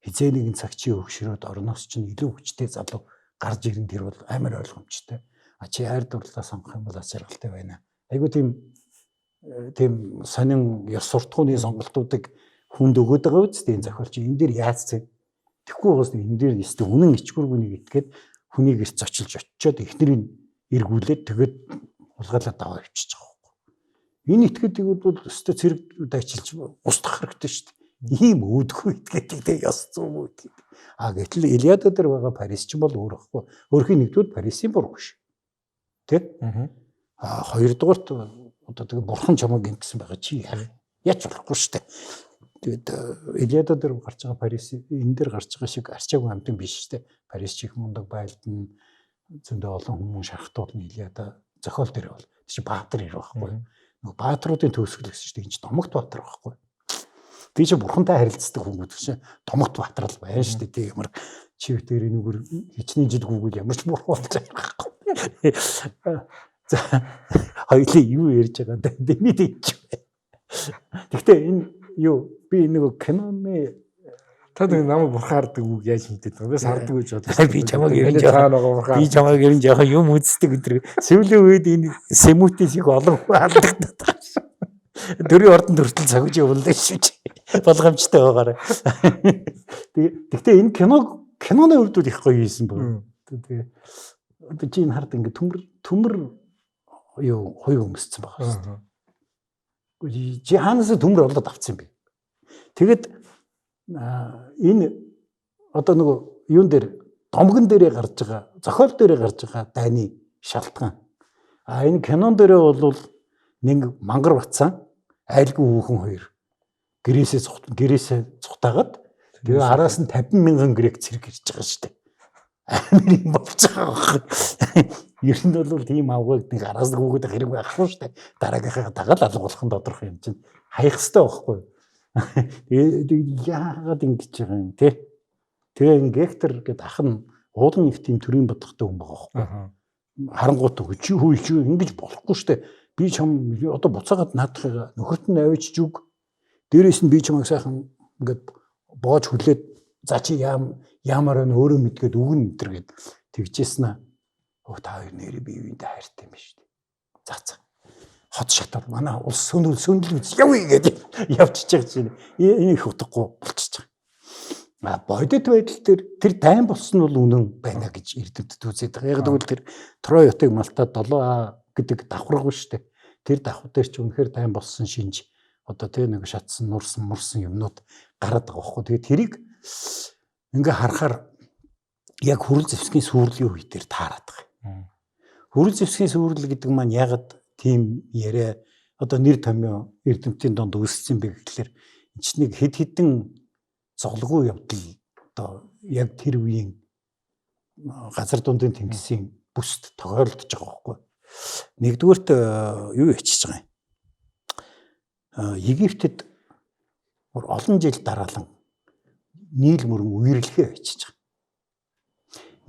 Хизээ нэгэн цаг чи хөгшрөөд орноос чинь илүү хүчтэй залуу гарч ирэн, тэр бол амар ойлгомжтой. А чи хайр дурлалаа сонгох юм бол аз жаргалтай байна. Айгуу тийм сонин ёс суртахууны сонголтуудыг хүнд өгөөд байгаа үст энэ зохиолч энэ дээр яац зэ. Тэгэхгүй байгаас энэ дээр өстө үнэн ичгүүргүнийг итгээд хүнийг эрт зочилж очиод эхнэрийг эргүүлээд тэгээд хулгайлаад аваа явчихж байгаа байхгүй. Энэ итгээдийг бол өстө цэрэг дайчилж устгах хэрэгтэй шүү дээ. Ийм үүдгүй итгээдэг те ёс зүйн үүдгийг. А гэтэл Илиада дээр байгаа Парис ч бол өөр байхгүй. Өөрхийн нэгдүгээр Парисын буруу биш. Тэ? А хоёрдугаарт одоо тэгээ бурхан чамайг гэмтсэн байгаа чи яах яаж болохгүй шүү дээ. Тэгээд Илиада дээр гарч байгаа Парис энэ дээр гарч байгаа шиг арчаагүй амтан биш шүү дээ. Парис чих мундаг байлдана, зөндөө олон хүмүүс шархтуулна Илиада зохиол дээр бол. Тэр чи Баатар ир байхгүй. Нөгөө Баатруудын төгсгөл гэсэн чинь энэ чи Домогт Баатар байхгүй. Би чи бурхантай харилцдаг хүн гэдэг чинь Домогт Баатар л байна шүү дээ. Тэг ямар чи битэр энэгээр хичнээн жил гүгэл ямар ч бурхан болж байгаа байхгүй. За хоёулаа юу ярьж байгаа юм бэ? Мэдээч. Гэхдээ энэ юу би нөгөө киноны Та нэг намайг бурхан хардаг үг яаж мэдээд байгаа юм бэ? Сарддаг гэж бодлоо. Би чамайг ер нь цаана байгаа бурхан. Би чамайг ер нь жоохон юм үздэг өдр. Сүүлийн үед энэ сэмүтээс их олон хүн алдагдаад байгаа шээ. Дөрвийн ордонд хүртэл цогж явуулсан шүү чи. Болгоомжтой байгаарай. Гэхдээ энэ киноны хувьд бол их гоё хийсэн баг. Тэгээ одоо чи энэ хард ингээ төмөр юу хоёр өмссөн байгаа шүү дээ. Чи хаанаас төмөр олоод авцсан юм бэ? Тэгээд энэ одоо нөгөө юун дээр домгон дээрээ гарч байгаа, зохиол дээрээ гарч байгаа дайны шалтгаан. А энэ кинон дээрээ бол нэг мангар батсан айлгүй хүүхэн хоёр гэрээсээ цухтаагаад тэгээ араас нь 50 мянган грек цэрэг ирж байгаа шүү дээ. Амар юм болж байгаа байхгүй. Ер нь бол тийм авгайг нэг араас нь хүүхэд хэрэг байхгүй шүү дээ. Дараагийнхаа дагаал алга болох нь тодорхой юм чинь хаях хэрэгтэй байхгүй. Тэгээд яагаад ингэж байгаа юм те? Тэгээ энэ Гектор гэдэг ах нь уулын их тийм төрийн бодлоготой хүн байгаа байхгүй. Харангуут чи хүү чи ингэж болохгүй шүү дээ. Би чам одоо буцаагаад наадахыг нөхөрт нь авчиж үг. Дээрээс нь би чамайг сайхан ингээд боож хүлээд за чи яамаар байна өөрөө мэдгээд үгэн мэдэр гэд тэгжсэн аа. Өө та хоёр нэрээ бие биендээ хайртай юм биш үү? За за. Хот шатар манай улс сөнөл үз явъя гэж явчихж байгаа чинь энэ их утгагүй болчихж байгаа. А бодит байдал дээр тэр дайн болсон нь бол үнэн байна гэж эрдэмтэд үзээд байгаа. Яг гэвэл тэр Трой хотыг малтаад 7А гэдэг давхарга шүү дээ. Тэр давхар дээр чи үнэхээр дайн болсон шинж одоо тэр нэг шатсан, нурсан, мурсан юмнууд гараад байгаа байхгүй. Тэгээд тэрийг ингээ харахаар яг хүрэл зэвсгийн сүрлийн үе дээр таарад байгаа. Хүрэл зэвсгийн сүрэл гэдэг маань ягаад тийм яриа одоо нэр томьёо эрдэмтдийн донд үүссэн бэ гэхлээр энэ ч нэг хэд хэдэн золгүй явдал одоо яг тэр үеийн газар дундын тэнгисийн бүст тохиолдож байгаа байхгүй. Нэгдүгээрт юу ячиж байгаа юм? Египтэд олон жил дараалан нийл мөрөн үерлэхээ ячиж байгаа.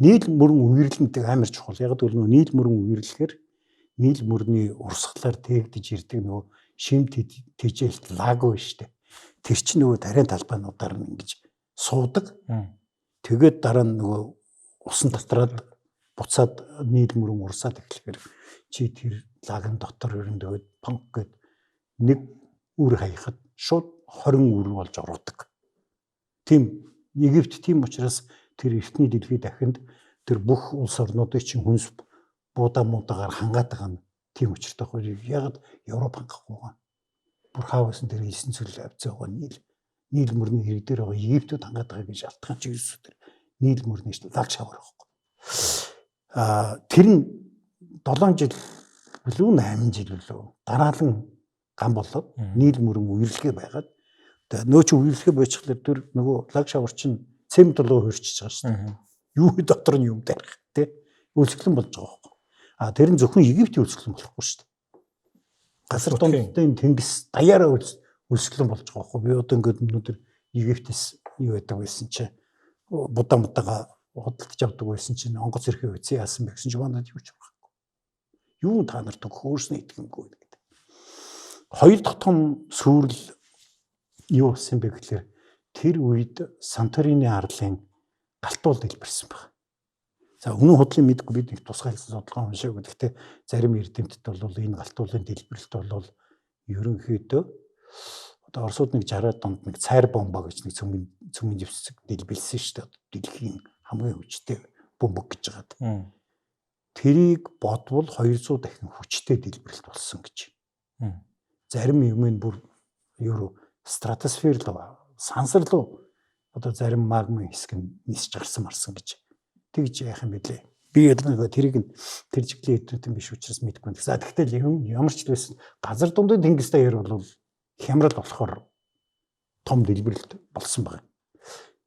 Нийл мөрөн үерлэндэг амар чухал. Яг гэвэл нөгөө нийл мөрөн үерлэхээр нийл мөрний урсгалаар тээгдэж ирдэг нөгөө шим тэжээлт лаго шүү дээ. Тэр чинь нөгөө тариан талбайнуудаар нь ингэж суудаг. Тэгээд дараа нь нөгөө усан татраад буцаад нийл мөрөн урсаад эхлэхээр чи тэр лагн дотор ер нь тэгээд панк гэд нэг үр хаяхад шууд 20 үр болж ороодаг. Тийм Египт тийм учраас тэр эртний дэлхий дахинд тэр бүх улс орнуудыг чинь хүнс буудаа муудагаар хангаад байгаа нь тийм учиртай байхгүй. Ягаад Европ хангахгүй байгаа. Бүр хаавсан тэр 9 цөл авцаа байгаа нийл мөрний хэрэг дээр байгаа Египтүүд хангаад байгаа гэж шалтгаан чи юус тэр нийл мөрний лаг шавар байхгүй. Аа тэр нь 7 жил билүү 8 жил билүү дараалан гам болоод нийл мөрөн үерлэгээ байгаад тэгээ нөө чи үерлэгээ бойчихлоор тэр нөгөө лаг шавар чинь цемент руу хөрчиж байгаа шүү дээ. Юу дотор нь юм тарих тий үйлчлэн болж байгаа байхгүй. А тэр нь зөвхөн Египтийн үйлчлэн болохгүй шүү дээ. Газар дундын тэнгис даяараа үйлчлэн болж байгаа байхгүй. Би одоо ингээд өнөөдөр Египтээс юу байдаг байсан чи будаа мудаага худалдаж авдаг байсан чинь онгоц ирэхээ үцээ яасан бэ гэсэн чи манад юу ч байхгүй. Юу та нарт өгөх өөрснөө итгэнгүй гэдэг. Хоёр дахь том сүрэл юу болсон бэ гэхлээр Тэр үед Санторини арлын галтуул дэлбэрсэн байна. За, үнэн худлын мэдгүй, бид нэг тусгайлсан судалгаа уншаагүй. Гэхдээ зарим эрдэмтэд бол энэ галтуулын дэлбэрэлт бол ерөнхийдөө одоо Оросууд нэг 60-аад донд нэг цайр бомба гэж нэг цөмгийн зэвсэг дэлбэлсэн шүү дээ. Дэлхийн хамгийн хүчтэй бөмбөг гэж байгаад. Тэрийг бодвол 200 дахин хүчтэй дэлбэрэлт болсон гэж. Зарим юм нь бүр юу стратосфер руу, сансар руу одоо зарим магмын хэсэг нь нисэж гарсан марсан гэж. Тэгж яах юм бэлээ. Би нэг тэрийг нь тэр чиглэлийн эрдэмтэн биш учраас мэдэхгүй. За, тэгтэл юм ямар ч л байсан газар дундын тэнгис даяар бол хямрал болохоор том дэлбэрэлт болсон байна.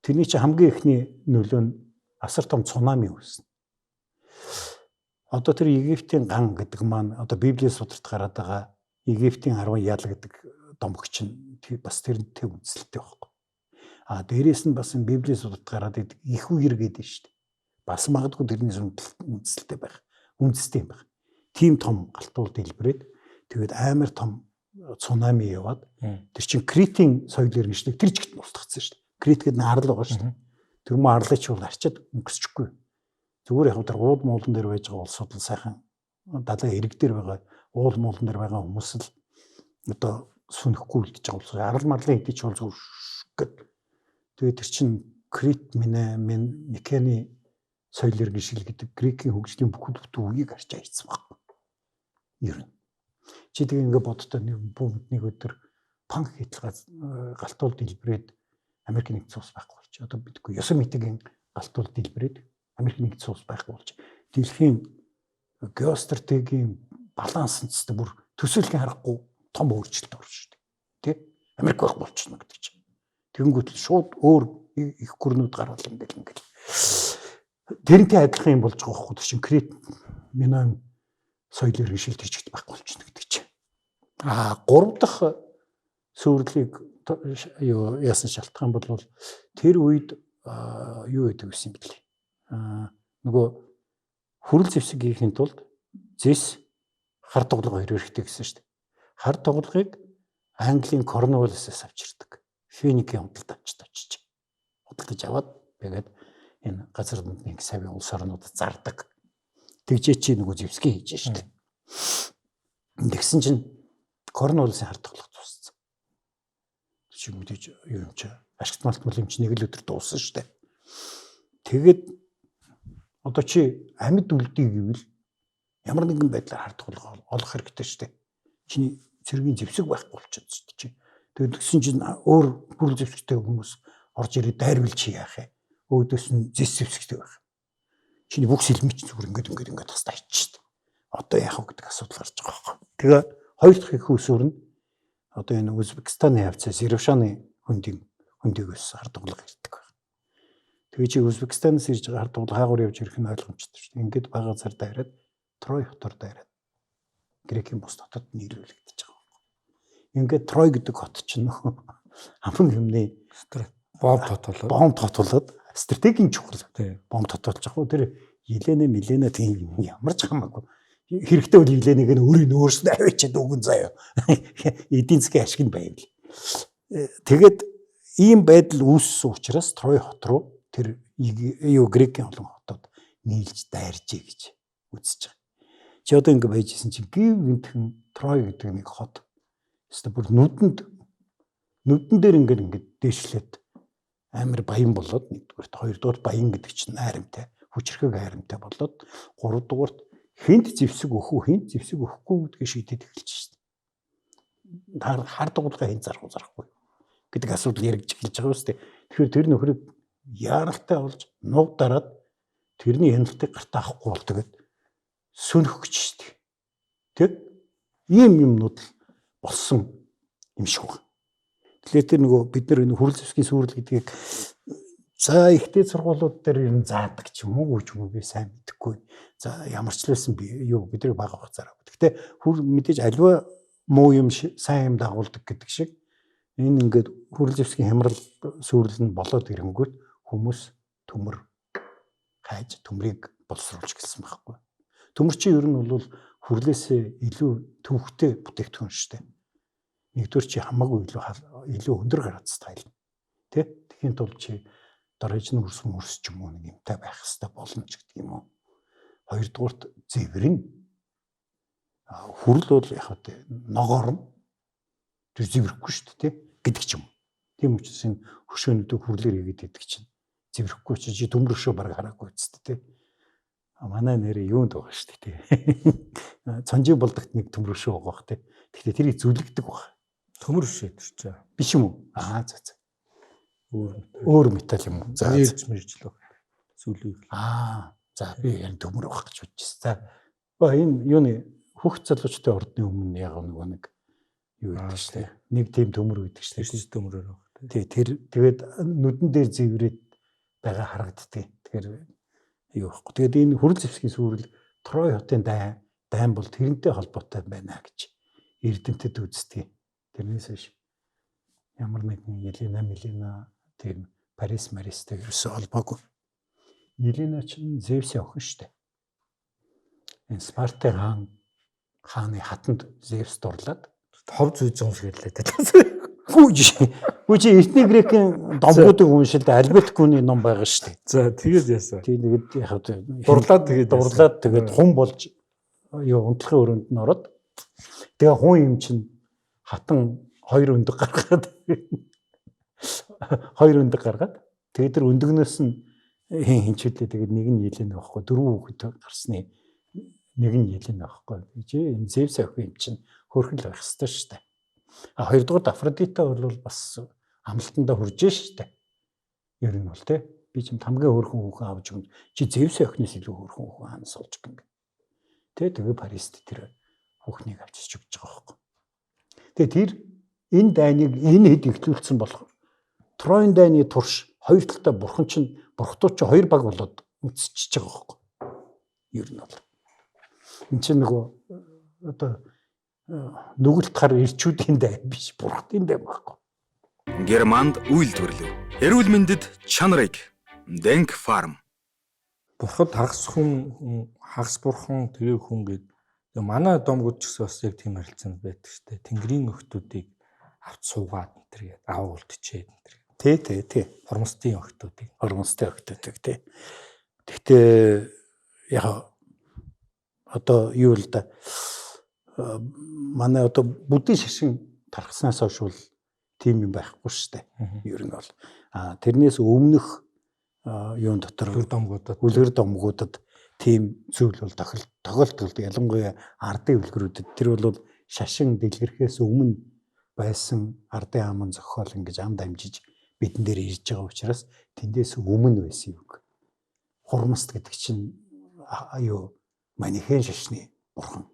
Тэрний чи хамгийн эхний нөлөө нь асар том цунами үүснэ. Одоо тэр Египтийн ган гэдэг маань одоо Библийн сударт гараад байгаа Египтийн 10 ял гэдэг домогч нь бас тэрнтэй үндэслэлтэй байхгүй. А дээрэс нь бас энэ Библийн сударт гараад идэг их үер гэдэг нь шүү дээ. Бас магадгүй тэрний үндэслэлтэй байх. Үндэстэй юм байх. Тийм том галтуул дэлбэрээд, тэгээд амар том цунами яваад, тэр чинь Критийн соёл иргэншлиг тэр чигт устгацсан шүү дээ. Крит гэдэг нь арал байгаа шүү дээ. Тэр мөн арлыг ч бол арчаад өнгөрчихгүй. Зүгээр яг тэр ууд муулан дээр байж байгаа улсууд л сайхан далайн эрэг дээр байгаа, уул муулан дээр байгаа хүмүүс л одоо сүнэхгүй үлдэж байгаа улс. Арал марлын хэдий ч бол зүгээр гэд. Тэгээд тэр чинь Крит минэ Микени соёл иргэншил гэдэг грекийн хөгжлийн бүхэл бүтэн үеийг арчаа хийсэн байхгүй. Ер нь. Чи тэгээ ингээ боддоо нэг бүүмд нэг өдөр панк хитэл галтуул дэлбэрээд Америк нэгдсэн улс байхгүй болж. Одоо мэдгүй Йосемитигийн галтуул дэлбэрээд Америк нэгдсэн улс байхгүй болж. Дэлхийн геостратегийн баланс нь ч бүр төсөөлхийн харахгүй том өөрчлөлт орж шүү дээ. Тэ? Америк байхгүй болчихно гэдэг чинь. Тэгэнгүүт л шууд өөр их гүрнүүд гарвал ингээл. Тэрнтэй адилхан юм болж байгаа байхгүй. Тэр чинь Крит Миноем соёл иргэншил тэр чигт байхгүй болчихно гэдэг чинь. А гурав дахь сүрлийг юу яасан шалтгаан бол тэр үед юу гэдэг гэсэн юм бэлээ. Нөгөө хүрэл зэвсэг хийхин тулд зэс, хар тоглого хоёр хэрэгтэй гэсэн шүү дээ. Хар тоглогыг Английн Корнуоллисээс авчирдаг. Феникийн худалд авчид очиж. Худалдаж аваад тэгээд энэ газар дундны савын улс орнуудад зардаг. Тэгжээ чи нөгөө зэвсгээ хийж шүү дээ. Тэгсэн чинь Корнуоллисын хар тоглого дууссан. Чи мэдээж юу юм чи ашигт малтмал юм чи нэг л өдөр дууссан шүү дээ. Тэгээд одоо чи амьд үлдээ гэвэл ямар нэгэн байдлаар хар тоглого олох хэрэгтэй шүү дээ. Чиний цэргийн зэвсэг байхгүй болчиход шүү дээ чи. Тэгээд тэгсэн чинь өөр бүрэл зэвсэгтэй хүмүүс орж ирээд дайрвал чи яах юм? Өөдөөс нь зэс зэвсэгтэй байх. Чиний бүх сэлмий чинь зүгээр ингээд ингээд ингээд тастаа иччих. Одоо яах вэ гэдэг асуудал гарч байгаа байхгүй. Тэгээ хоёр дахь их усүр нь одоо энэ Узбекистаны хавцаа Зеравшаны хөндийг өс хар тоглого ирдэг байх. Тэгээ чи Узбекистанаас ирж байгаа хар тоглого хаагур явж ирэх нь ойлгомжтой шүү дээ. Ингээд бага зар дайраад Трой хотоор дайраад Грекийн бус хотод нийлүүлэгдэж байгаа байхгүй. Ингээд Трой гэдэг хот чинь хаман хэмнээ бомб тотолоод бомб тотолоод стратегийн чухал бомб тотолж байгаа. Тэр Елене Милене тийм ямар ч хамаагүй. Хэрэгтэй бол Еленийг нь өөрийг нь өөрснөө аваачаад өгөн заяа. Эдийн засгийн ашиг нь байвал. Тэгээд ийм байдал үүссэн учраас Трой хот руу тэр юу Грекийн олон хотод нийлж дайржээ гэж үзэж байгаа. Чи одоо ингэ байжсэн чинь гів гинтхэн Трой гэдэг нэг хот. Өстө бүр нүдэн дээр ингээд ингээд дээшлээд амар баян болоод, нэгдүгээрт, хоёрдугаар баян гэдэг чинь айрамтай, хүчрхэг айрамтай болоод, гуравдугаарт хинт зэвсэг өгөх үү, хинт зэвсэг өгөхгүй гэдгийг шийдээд эхэлж шээ. Хар дугуулга хинт зарах уу, зарахгүй гэдэг асуудал яригдж эхэлж байгаа үстэй. Тэгэхээр тэр нөхрийг яаралтай болж нуг дараад тэрний хяналтыг гартаа авахгүй бол тэгээд сөнөх гэж шээ. Тэг ийм юмнууд л болсон юм шиг байна. Тэгэхээр тэр нөгөө бид нар энэ хүрэл зэвсгийн сүрэл гэдгийг за ихтэй сургуулиуд дээр ер нь заадаг ч юм уу ч юм уу, би сайн мэдэхгүй. За, ямар ч л байсан би юу бидний бага хугацаар. Гэхдээ хүр мэдээж альва муу юм сайн юм дагуулдаг гэдэг шиг энэ ингээд хүрэл зэвсгийн хямрал сүрэл нь болоод ирэнгүүт хүмүүс төмөр хайж, төмрийг боловсруулж гэлсэн байхгүй. Төмөр чинь ер нь бол хүрлээсээ илүү төвхтэй бүтээгдэхүүн шүү дээ. Нэгдүгээр чи хамаагүй илүү илүү өндөр градустай айлна. Тэ? Тэхийн тулд чи дорож нь хөрс мөрс ч юм уу нэг юмтай байх хэрэгтэй болно ч гэдэг юм уу. Хоёрдугаарт зэврэн. Хүрл бол яг хөө ногоорно. Тэр зэврэхгүй шүү дээ, тэ? Гэдэг ч юм. Тийм учраас энэ хөшөөнүүдийг хүрлээр хийгээд идэх чинь зэврэхгүй чи чи төмөр хөшөө баг хараагүй үсттэй, тэ? Манай нэрээ юунд байгаа шүү дээ, тэ? Цонжийн болдогт нэг төмөр хөшөө байгаа бох, тэ? Гэхдээ тэрийг зүлэгдэг баг. Төмөр хөшөө тэр чинь. Биш юм уу? Аа за за. Өөр металл юм уу? За ирж мэржлээ. Сүлийг. Аа за би яг төмөр байх гэж бодчихсон. За. Ба энэ юуны хөх залуучдын ордны өмнө яг нөгөө нэг юу гэдэг шүү дээ. Нэг тийм төмөр гэдэг шүү дээ. Төмөрөөр баг. Тий, тэр тэгээд нүдэн дээр зэврээд байгаа харагддаг. Тэгэхээр юу байхгүй. Тэгээд энэ хүрэл зэвсгийн сүрэл Трой хотын дайн бол тэрнтэй холбоотой байна гэж эрдэмтэд үздэг. Тэрнээс биш ямар нэгэн Елена тийм Парис Маристай ерөөсөө холбоогүй. Елена чинь Зевсийн охин шүү дээ. Энэ Спартын хааны хатанд Зевс дурлаад хов зүйж юм шиг хэллээ дээ. Гүү чи эртний грекийн домгуудыг уншилд Альберт Гүний ном байгаа шүү дээ. За тэгээд яасан. Тийм тэгээд яг дурлаад тэгээд хүн болж юу унтлахын өрөөнд нь ороод тэгээ хүн юм чинь хатан хоёр өндөг гаргаад тэгээд тэр өндөгнөөс нь хинчүүлээ тэгээд нэг нь Елена байхгүй дөрвөн хүүхэд гарсны нэг нь Елена байхгүй. Чи энэ Зевс охин юм чинь хөөрхөн л байх ёстой шүү дээ. А хоёрдугаар Афродита бол бас амлалтандаа хүржээ шүү дээ. Ер нь бол тий. Би ч хамгийн хөөрхөн хүүхэн авч өгнө. Чи Зевс охиноос илүү хөөрхөн хүүхэн хаанаас олж өгөх юм бэ? Тэ тэгээ Парист тэр хүүхнийг авчирч өгч байгаа байхгүй. Тэгээ тэр энэ дайныг энэ хэд эхлүүлсэн болохоор Троин дайны турш хоёр талдаа бурхан чинь бурхтуу чи хоёр баг болоод үтсчихэж байгаа байхгүй. Ер нь бол энэ чинь нөгөө одоо нүгэлт хар ирчүүдийн дайн биш, бурхтын дайн байхгүй. Германд үйлдвэрлэв. Эрүүл мэндэд чанарыг Denk Farm. Бурхад хагас хүн, хагас бурхан тэгээ хүн гээд манай домгууд ч гэсэн бас яг тийм харилцаанд байдаг шүү дээ. Тэнгэрийн охтуудыг авч суугаад энэ төр гээд аав үлдчихэд энэ төр. Тий, тий, тий. Хормостын охтуудыг. Хормостын охтуудыг тий. Гэхдээ яг одоо юу л да манай одоо буддийн шашин тархаснаас хойш бол тийм юм байхгүй шүү дээ. Ер нь бол тэрнээс өмнөх юун дотор үлгэр домгуудад тийм зүйл бол тохиолдолд ялангуяа ардын үлгэрүүдэд тэр бол шашин дэлгэрхээс өмнө байсан ардын аман зохиол ингэж ам дамжиж бидэн дээр ирж байгаа учраас тэндээс өмнө байсан юм. Хурмаст гэдэг чинь юу манихен шашны бурхан.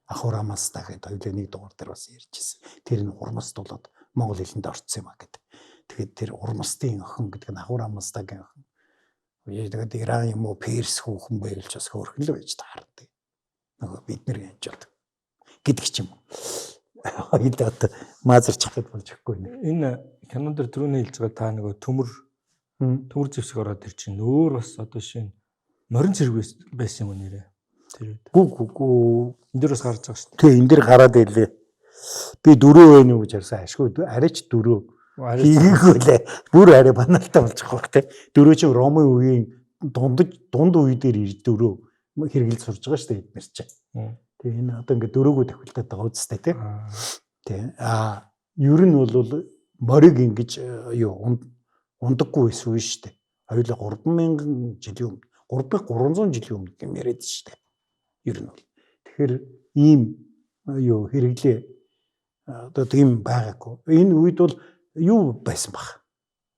Ахура Маста гэдэг хоёулаа нэг дугаар дээр бас ярьж ирсэн. Тэр нь хурмаст болоод монгол хэлэнд орцсон юм а гэдэг. Тэгээд тэр хурмастын охин гэдэг нь Ахура Мастагийн охин. Тэгээд Иран юм уу Перс хүүхэн байвал ч бас хөөрхөн л байж таардаг. Нөгөө бид нар яаж болдог гэдэг ч юм уу. Хоёулаа одоо маазарчих гээд болж өгөхгүй нэ. Энэ кинон дээр түрүүний хэлж байгаа та нөгөө төмөр зэвсэг ороод ир чинь өөр бас одоо шинэ морин цэрэг байсан юм уу нэрээ? Тэр үед. Гүү. Энд дээр бас гарч байгаа шүү дээ. Тий, энэ дэр гараад ирлээ. Би дөрөв байна уу гэж харсан. Ашгүй арайч дөрөв. Хийгээгүй лээ. Бүр арай баналтай болчих واخ тий. Дөрөв чинь Ромын үеийн дунд үе дээр ирж дөрөв хэрэгэл сурж байгаа шүү дээ эднэр чинь. Тий, энэ одоо ингээд дөрөөгөө тохиолдоод байгаа үстэй тий. Тий. Аа, ер нь бол мориг ингэж юу ундаггүй байсан үе шүү дээ. Хоёулаа 3000 жилийн өмнө 3300 жилийн өмнө юм яриад шүү дээ. Ер нь бол. Тэгэхээр ийм юу хэрэглээ одоо тийм байгаагүй. Энэ үед бол юу байсан бах.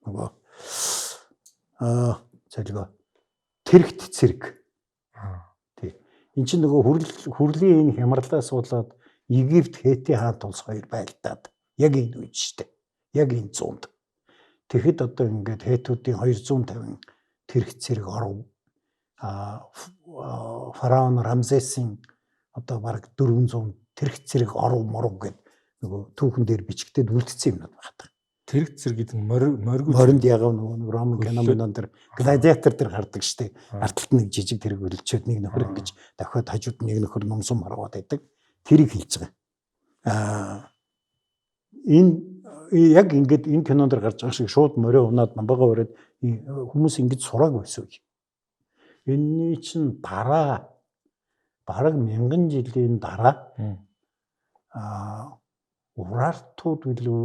Нөгөө цалгаа тэрэгт цэрэг. Тий. Энд чинь нөгөө хүрлийн энэ хямралаас болоод Египт Хети хаан тулс хоёр байлдаад яг энэ үед шүү дээ. Яг энэ зуунд. Тэгэхэд одоо ингээд хетүүдийн 250 тэрэгт цэрэг оров. Фараон Рамзесийн одоо бараг 400 тэрэгт цэрэг оров моров гэд нөгөө түүхэн дээр бичигдээд үлдсэн юмнууд байна. Тэрэг цэрэг гэдэг нь морьгүй моринд яг нөгөө Ромын кинон дээр гладиатор дээр гардаг штеп. Ард талд нэг жижиг тэрэг өлчөөд нэг нөхөр ингэж давхиад хажууд нэг нөхөр номсон маргаад байдаг. Тэрийг хэлж байгаа. Энэ Яг ингээд энэ кинон дээр гарч байгаа шиг шууд морио унаад намбагаа өрөөд хүмүүс ингэж сурааг байсан үе. Энийний чинь дараа бараг мянган жилийн дараа Урартууд билүү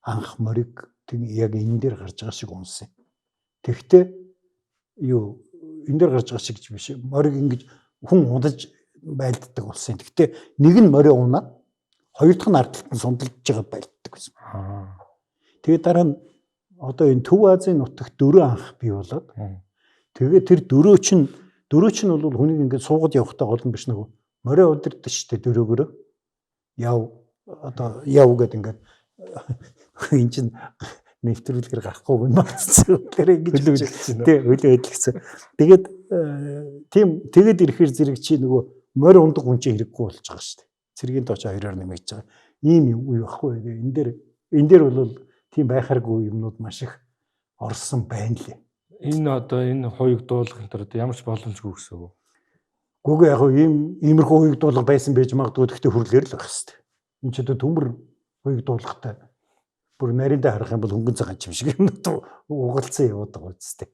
анх мориг яг энэ дээр гарч байгаа шиг унсан. Тэгтээ юу энэ дээр гарч байгаа шиг ч биш. Мориг ингэж хүн унаж байлддаг болсон. Тэгтээ нэг нь морио унаад хоёр дахь нь ард талд нь сундалж байгаа байлддаг байсан. Тэгээд дараа нь одоо энэ Төв Азийн нутагт дөрөө анх бий болоод тэгээд тэр дөрөө чинь бол хүнийг ингээд суугаад явахдаа гол нь биш нөгөө морио удирдах шүү дээ дөрөөгөөрөө. Яв одоо яв гэдэг ингээд энэ чинь нэвтрүүлгээр гарахгүй юм байна. Тэр ингэж тий хөлөө хөдлөсөн. Тэгээд тийм тэгээд ирэхээр зэрэг чи нөгөө морь ундаг хүн чинь хэрэггүй болж байгаа шүү дээ. Цэргийн тооч хоёроор нэмэгдэж байгаа. Ийм юм үе байхгүй. Энэ дээр бол тийм байхааргүй юмнууд маш их орсон байна лээ. Энэ одоо энэ хуйг дуулах энэ төр одоо ямар ч боломжгүй гэсэн үг. Гүгэ яг ийм иймэрхүү хуйг дуулга байсан байж магадгүй, гэхдээ хүрлээр л байх хэвээр. Энд ч одоо төмөр хуйг дуулгатай бүр нариндаа харах юм бол хөнгөн цагаан юм шиг юмнууд угалцсан яваад байгаа үстэй.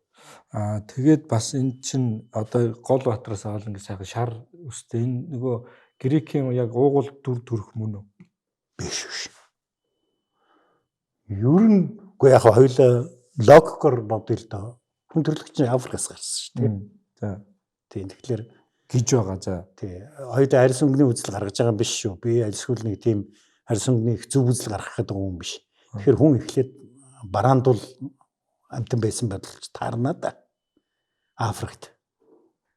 Аа тэгээд бас энэ чинь одоо гол баатраас авал ингэ сайхан шар өстэй. Энэ нөгөө грекийн яг уугуул дүр төрх мөн үү? Биш. Ер нь үгүй яг хоёулаа логикоор бодъё л доо. Хүн төрөлхтөн чинь Африкаас гарсан шүү дээ. За. Тийм тэгэхээр гэж байгаа. За. Тий. Хоёулаа арьс өнгөний үзэл гаргаж байгаа юм биш шүү. Би альсгүй нэг тийм арьс өнгөний их зөв үзэл гаргах гэдэг юм биш. Тэгэхээр хүн эхлээд бараандул амтан байсан байдалч таарна да. Африкт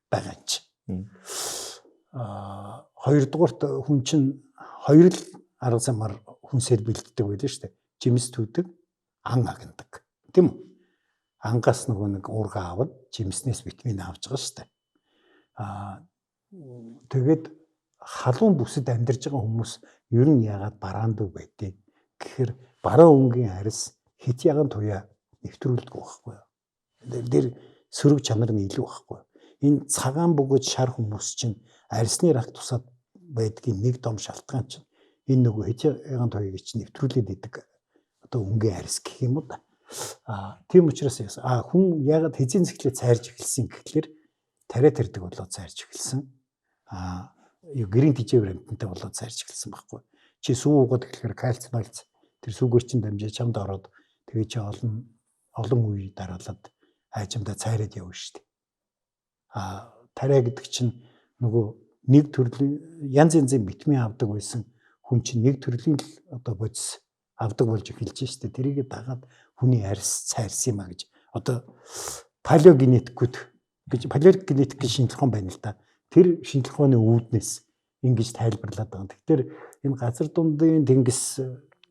байгаа юм чи. Хоёрдугаарт хүн чинь хоёр л арга замаар хүнсээр бэлддэг байлаа шүү дээ. Жимс түүдэг, ан агнадаг. Тийм үү? Ангаас нөгөө нэг уурга авна, жимснээс витамин авч байгаа шүү дээ. Тэгээд халуун бүсэд амьдарч байгаа хүмүүс ер нь яагаад бараандуу байдгийг гэхээр баруун өнгийн арьс хит яган туяа нэвтрүүлдэг байхгүй юу? Тэр сөрөг чанар нь илүү байхгүй юу? Энэ цагаан бөгөөд шар хүмүүс чинь арьсны рак тусаад байдгийн нэг том шалтгаан чинь энэ нөгөө хит яган туяаг чинь нэвтрүүлээд идэг одоо өнгийн арьс гэх юм уу да. Тийм учраас хүн яагаад хэзээ зэхлээ цайрж эхэлсэн гэхлээр тариа тарьдаг болоод цайрж эхэлсэн. Гэрийн тэжээвэр амтантай болоод цайрж эхэлсэн байхгүй. Чи сүү уугаад эхлэхээр кальц мальц тэр сүүгээр чинь дамжиж чамд ороод тэгээ чи олон үе дараалаад айжамдаа цайраад явна шүү дээ. Тариа гэдэг чинь нөгөө нэг төрлийн янз янзын витамин авдаг байсан хүн чинь нэг төрлийн л одоо бодис авдаг болж эхэлж шүү дээ. Тэрийг дагаад хүний арьс цайрсан юм а гэж одоо палеогенетикүүд гэж палеогенетик гэж шинжилгээ ухаан байна л да. Тэр шинжилгээ ухааны үүднээс ингэж тайлбарлаад байгаа. Тэгэхээр энэ газар дундын тэнгис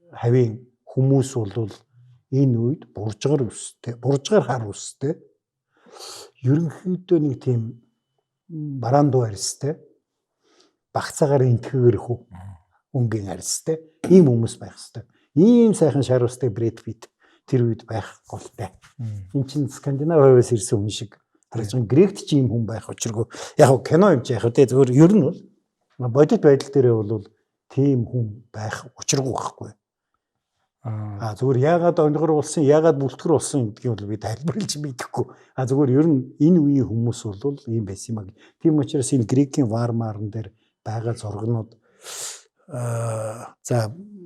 хавийн хүмүүс бол энэ үед буржгаар өстэй, буржгаар хар өстэй. Ерөнхийдөө нэг тийм бараандуу арьстай, багцаагаар энтгэгэр хүү өнгийн арьстай ийм хүмүүс байх хэвээр. Ийм сайхан шар өстэй Брэд Питт тэр үед байх голтой. Энд чинь Скандинав хавьяас ирсэн хүн шиг харагдаж байгаа. Грект ч ийм хүн байх учиргүй. Яг нь кино юм чи яг тэ зөвхөн ер нь бол бодит байдал дээрээ бол тийм хүн байх учиргүй байхгүй. Зүгээр яагаад онгор болсон, яагаад бүлтгэр болсон гэдгийг бол би тайлбарлаж мэдэхгүй. Зүгээр ер нь энэ үеийн хүмүүс бол ийм байсан юм а. Тийм учраас энэ грекийн вармарн дээр байгаа зургнууд за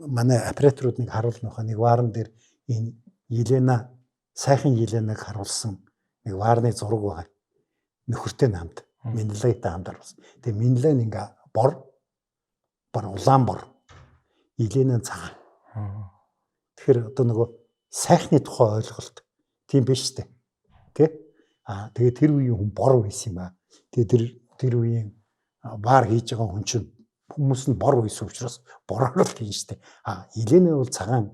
манай операторууд нэг харуулна хаа нэг варн дээр энэ Елена сайхан Еленаг харуулсан нэг варны зураг байгаа. Нөхөртэй хамт Менлайтай хамт харуулсан. Тэгээ Менлай ингээ бор улаан бор. Елена цагаан. Тэгэхээр одоо нөгөө сайхны тухай ойлголт тийм биш үү? Тэ? Тэгээ тэр үеийн хүн бор байсан юм аа. Тэгээ тэр үеийн баар хийж байгаа хүн чинь хүмүүс нь бор байсан учраас бороор л хийн штэ. Елена бол цагаан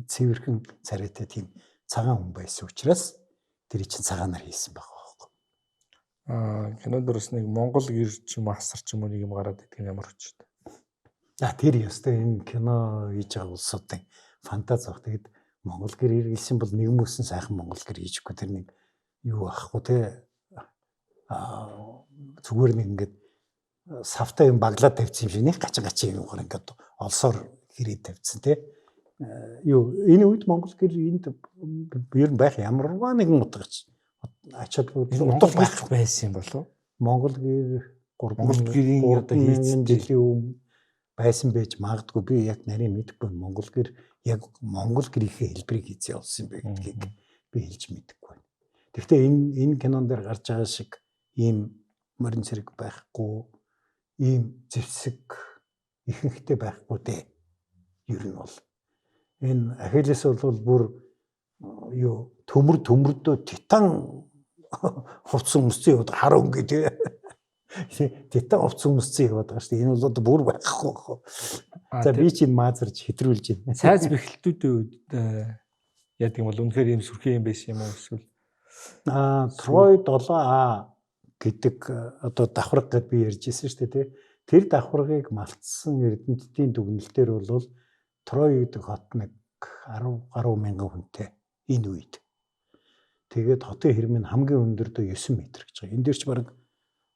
цэвэрхэн царайтай тийм цагаан хүн байсан учраас тэр чинь цагаанаар хийсэн байгаа байхгүй. Кинонд бас нэг Монгол гэр ч юм асар ч юм уу нэг юм гараад идэг нь ямар хүчтэй. Тэр ёстой энэ кино хийж байгаа улсуудын фантаз баг. Тэгэд Монгол гэр эргэлсэн бол нэг мөсөн сайхан Монгол гэр хийжгүй тэр нэг юу байхгүй те. Зүгээр нэг ингээд савтай юм баглаад тавьсан юм шиг нэг гачин гачин юм гар ингээд олсоор хэрэг тавьсан тий. Юу энэ үед Монгол гэр энд ер нь байх ямарваа нэгэн утгач ач холбогдол утга байх байсан юм болов уу? Монгол гэр 3 Монгол гэрийн одоо хийцэн жилийн өмнө байсан байж магадгүй, би яг нарийн мэдэхгүй. Монгол гэр яг Монгол гэрийнхээ хэлбэрийг хийцээ болсон юм бэ гэдгийг би хэлж мэдэхгүй байна. Гэхдээ энэ кинон дээр гарч байгаа шиг ийм морин цэрэг байхгүй, ийм зэвсэг ихэнхдээ байхгүй дээ. Ер нь бол энэ Ахиллес бол бүр юу төмөр төмөрдөө титан хувцас өмссөн яваад хар өнгө тий. Титан хувцас өмссөн яваад байгаа шүү дээ. Энэ бол одоо бүр байхгүй байхгүй. За би чинь маазарч хэтрүүлж байна. Цайз бэхлэлтүүдийн үед яадаг юм бол үнэхээр ийм сүрхий юм байсан юм уу эсвэл Трой 7А гэдэг одоо давхарга гэд би ярьж ирсэн шүү дээ тий. Тэр давхаргыг малтсан эрдэмтдийн дүгнэлтээр бол Трой гэдэг хот нэг 10 гаруй мянган хүнтэй энэ үед. Тэгээд хотын хэрэм нь хамгийн өндөрдөө 9 м гэж байгаа. Энэ дээр ч бараг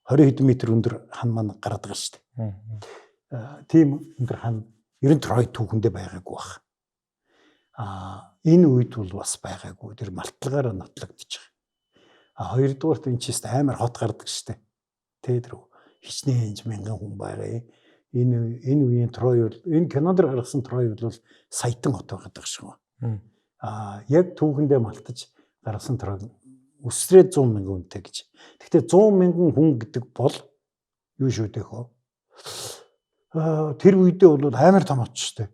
20 хэдэн метр өндөр хан маань гараад байгаа шүү дээ. Тийм өндөр хан ер нь Трой түүхэндээ байгаагүй баг. Энэ үед бол бас байгаагүй. Тэр малтлагаараа нотлогдож байгаа. Хоёрдугаарт энэ ч амар хот гардаг шүү дээ. Тэ тэр хичнээн мянган хүн байгаа. Энэ үеийн Трой бол энэ кинон дэр гаргасан Трой бол саятан хот байгаад байгаа шүү. Яг түүхэндээ малтаж гаргасан Трой өсрээд 100 мянган хүнтэй гэж. Гэхдээ 100 мянган хүн гэдэг бол юу шүү дээ хөө. Тэр үедээ бол амар том хот шүү дээ.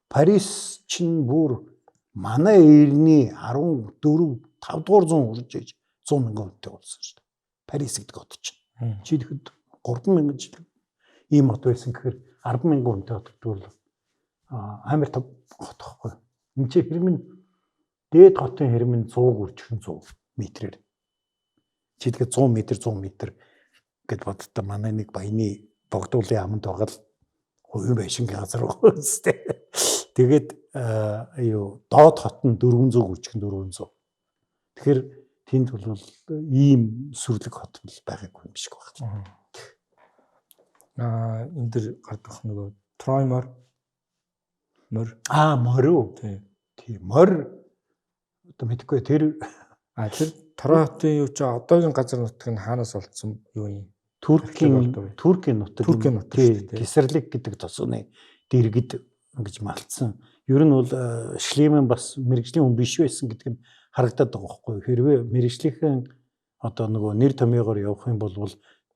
Парис чинь бүр манай эртний 14 5 дугаар зуун хүрж иж 100 мянган хүнтэй болсон шүү дээ. Парис гэдэг хот чинь. Чи тэгэхэд 3 мянган жил ийм хот байсан гэхээр 10 мянган хүнтэй хот гэдэг бол амар том хот байхгүй. Энд чи хэрэм нь дээд хотын хэрэм нь 100 гүржхэн 100 метрээр. Чи тэгэхээр 100 метр 100 метр гэд боддоо манай нэг баяны богдуулын аманд байгаа л хувийн байшингийн газар байгаа үстэй. Тэгээд юу доод хот нь 400 гүржхэн 400. Тэгэхээр тэнд бол ийм сүрлэг хот бол байгаагүй юм шиг байна. Энэ дэр гардаг нөгөө Трой морь. Морь. Морь үү? Тий, морь одоо мэдэхгүй тэр тэр Трой хотын юу ч одоогийн газар нутаг нь хаанаас олдсон юу юм? Туркийн нутаг. Туркийн нутаг шүү дээ. Гисэрлэг гэдэг тосооны дэргэд ингэж малтсан. Ер нь бол Шлемен бас мэрэгжлийн хүн биш байсан гэдэг нь харагдаад байгаа байхгүй юу? Хэрвээ мэрэгжлийнхэн одоо нөгөө нэр томьёогоор явах юм бол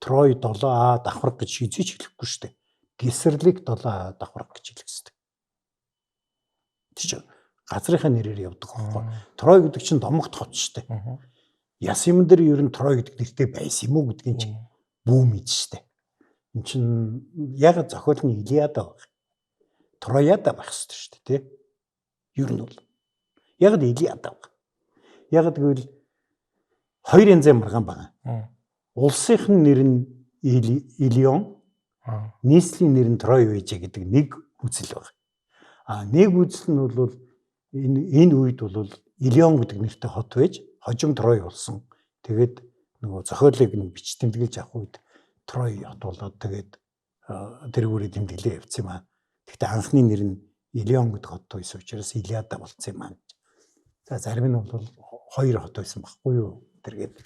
Трой 7А давхарга гэж шизээч хэлэхгүй шүү дээ. Гисэрлэг 7А давхарга гэж хэлэх хэрэгтэй. Тэр чинь газрынхаа нэрээр явдаг байхгүй. Трой гэдэг чинь домогт хот шүү дээ. Яс юм дээр ер нь Трой гэдэг нэртэй байсан юм уу гэдгийг чинь бүү мэдж шүү дээ. Энд чинь яг зохиол нь Илиада баг. Трояда байх хэрэгтэй шүү дээ, тий? Ер нь бол яг л Илиада баг. Яг гэвэл хоёр янзын маргаан байгаа. Улсынх нь нэр нь Илион, нийслэлийн нэр нь Трой байжээ гэдэг нэг үзэл байна. Нэг үзэл нь бол энэ үед бол Илион гэдэг нэртэй хот байж хожим Трой болсон. Тэгээд нөгөө зохиолыг нь бич тэмдэглэж авах үед Трой хот болоод тэгээд тэрүүрээ тэмдэглээ явцсан юм аа. Гэхдээ анхны нэр нь Илион гэдэг хот байсан учраас Илиада болсон юм аа. За зарим нь бол хоёр хот байсан байхгүй юу? Тэргээд